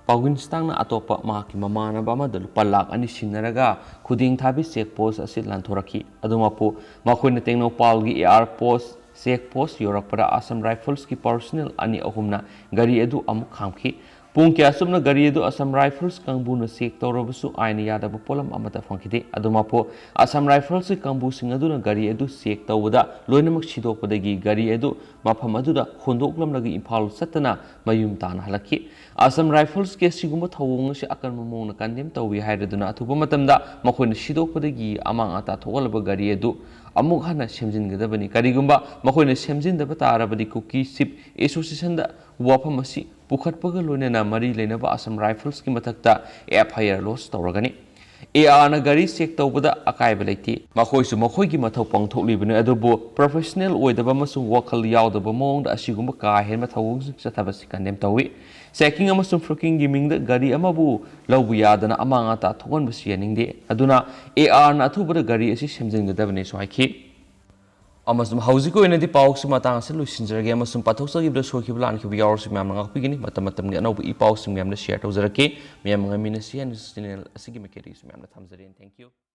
ꯄꯥꯎꯒꯤꯟꯁꯇꯥꯡꯅ ꯑꯇꯣꯞꯄ ꯃꯍꯥꯛꯀꯤ ꯃꯃꯥꯟꯅꯕ ꯑꯃꯗ ꯂꯨꯄꯥ ꯂꯥꯈ ꯑꯅꯤ ꯁꯤꯟꯅꯔꯒ ꯈꯨꯗꯦꯡꯊꯥꯕꯤ check post ꯑꯁꯤ ꯂꯥꯟꯊꯣꯔꯛꯈꯤ꯫ ꯑꯗꯨꯃꯛꯄꯨ ꯃꯈꯣꯏꯅ ꯇꯦꯡꯅꯧꯄꯥꯜꯒꯤ AR post, check post ꯌꯧꯔꯛꯄꯗ Assam Riflesꯀꯤ personnel ꯑꯅꯤ ꯑꯍꯨꯝꯅ ꯒꯥꯔꯤ ꯑꯗꯨ ꯑꯃꯨꯛ ꯈꯥꯝꯈꯤ꯫ ꯄꯨꯡ ꯀꯌꯥ ꯆꯨꯞꯅ ꯒꯥꯔꯤ ꯑꯗꯨ ꯑꯁꯥꯝ ꯔꯥꯏꯐꯜꯁ ꯀꯥꯡꯕꯨꯅ ꯆꯦꯛ ꯇꯧꯔꯕꯁꯨ ꯑꯥꯏꯟꯅ ꯌꯥꯗꯕ ꯄꯣꯠꯂꯝ ꯑꯃꯠꯇ ꯐꯪꯈꯤꯗꯦ꯫ ꯑꯗꯨꯃꯛꯄꯨ ꯑꯁꯥꯝ ꯔꯥꯏꯐꯜꯁꯀꯤ ꯀꯥꯡꯕꯨꯁꯤꯡ ꯑꯗꯨꯅ ꯒꯥꯔꯤ ꯑꯗꯨ ꯆꯦꯛ ꯇꯧꯕꯗ ꯂꯣꯏꯅꯃꯛ ꯁꯤꯗꯣꯛꯄꯗꯒꯤ ꯒꯥꯔꯤ ꯑꯗꯨ ꯃꯐꯝ ꯑꯗꯨꯗ ꯍꯣꯟꯗꯣꯛꯂꯝꯂꯒ ꯏꯝꯐꯥꯜ ꯆꯠꯇꯅ ꯃꯌꯨꯝ ꯇꯥꯅ ꯍꯜꯂꯛꯈꯤ꯫ ꯑꯁꯥꯝ ꯔꯥꯏꯐꯜꯁꯀꯤ ꯑꯁꯤꯒꯨꯝꯕ ꯊꯧꯑꯣꯡ ꯑꯁꯤ ꯑꯀꯟꯕ ꯃꯑꯣꯡꯗ ꯀꯟꯗꯦꯝ ꯇꯧꯏ ꯍꯥꯏꯔꯗꯨꯅ ꯑꯊꯨꯕ ꯃꯇꯝꯗ ꯃꯈꯣꯏꯅ ꯁꯤꯗꯣꯛꯄꯗꯒꯤ ꯑꯃꯥꯡ ꯑꯇꯥ ꯊꯣꯛꯍꯜꯂꯕ ꯒꯥꯔꯤ ꯑꯗꯨ ꯑꯃꯨꯛ ꯍꯟꯅ ꯁꯦꯝꯖꯤꯟꯒꯗꯕꯅꯤ꯫ ꯀꯔꯤꯒꯨꯝꯕ ꯃꯈꯣꯏꯅ ꯁꯦꯝꯖꯤꯟꯗꯕ ꯇꯥꯔꯕꯗꯤ ꯀꯨꯀꯤ ꯆꯤꯞ ꯑꯦꯁꯣꯁꯤꯌꯦꯁꯟꯗ ꯋꯥꯐꯝ ꯑꯁꯤ ꯄꯨꯈꯠꯄꯒ ꯂꯣꯏꯅꯅ ꯃꯔꯤ ꯂꯩꯅꯕ ꯑꯁꯥꯝ ꯔꯥꯏꯐꯜꯁꯀꯤ ꯃꯊꯛꯇ ꯑꯦꯐ ꯑꯥꯏ ꯑꯥꯔ ꯂꯣꯗꯖ ꯇꯧꯔꯒꯅꯤ꯫ ꯑꯦ ꯑꯥꯔꯅ ꯒꯥꯔꯤ ꯆꯦꯛ ꯇꯧꯕꯗ ꯑꯀꯥꯏꯕ ꯂꯩꯇꯦ꯫ ꯃꯈꯣꯏꯁꯨ ꯃꯈꯣꯏꯒꯤ ꯃꯊꯧ ꯄꯥꯡꯊꯣꯛꯂꯤꯕꯅꯤ, ꯑꯗꯨꯕꯨ ꯄ꯭ꯔꯣꯐꯦꯁꯅꯦꯜ ꯑꯣꯏꯗꯕ ꯑꯃꯁꯨꯡ ꯋꯥꯈꯜ ꯌꯥꯎꯗꯕ ꯃꯑꯣꯡꯗ ꯑꯁꯤꯒꯨꯝꯕ ꯀꯥ ꯍꯦꯟꯕ ꯊꯧꯑꯣꯡꯁꯤꯡ ꯆꯠꯊꯕꯁꯤ ꯀꯟꯗꯦꯝ ꯇꯧꯏ꯫ ꯆꯦꯀꯤꯡ ꯑꯃꯁꯨꯡ ꯐ꯭ꯔꯨꯀꯤꯡꯒꯤ ꯃꯤꯡꯗ ꯒꯥꯔꯤ ꯑꯃꯕꯨ ꯂꯧꯕ ꯌꯥꯗꯅ ꯑꯃꯥꯡ ꯑꯇꯥ ꯊꯣꯛꯍꯟꯕꯁꯤ ꯌꯥꯅꯤꯡꯗꯦ꯫ ꯑꯗꯨꯅ ꯑꯦ ꯑꯥꯔꯅ ꯑꯊꯨꯕꯗ ꯒꯥꯔꯤ ꯑꯁꯤ ꯁꯦꯝꯖꯤꯟꯒꯗꯕꯅꯤꯁꯨ ꯍꯥꯏꯈꯤ꯫ ꯑꯃꯁꯨꯡ ꯍꯧꯖꯤꯛꯀꯤ ꯑꯣꯏꯅꯗꯤ ꯄꯥꯎꯁꯤ ꯃꯇꯥꯡ ꯑꯁꯤꯗ ꯂꯣꯏꯁꯤꯟꯖꯔꯒꯦ, ꯑꯃꯁꯨꯡ ꯄꯥꯊꯣꯛꯆꯈꯤꯕꯗ ꯁꯣꯏꯈꯤꯕ ꯂꯥꯟꯈꯤꯕ ꯌꯥꯎꯔꯁꯨ ꯃꯌꯥꯝꯅ ꯉꯥꯛꯄꯤꯒꯅꯤ꯫ ꯃꯇꯝ ꯃꯇꯝꯒꯤ ꯑꯅꯧꯕ ꯏ ꯄꯥꯎꯁꯤꯡ ꯃꯌꯥꯝꯅ ꯁꯤꯌꯔ ꯇꯧꯖꯔꯛꯀꯦ꯫ ꯃꯌꯥꯝ ꯉꯝꯃꯤꯟꯅꯁꯤ ꯍꯥꯏꯅ ꯆꯦꯅꯦꯜ ꯑꯁꯤꯒꯤ ꯃꯥꯏꯀꯩꯗꯒꯤꯁꯨ ꯃꯌꯥꯝꯅ ꯊꯝꯖꯔꯤ꯫ Thank you꯫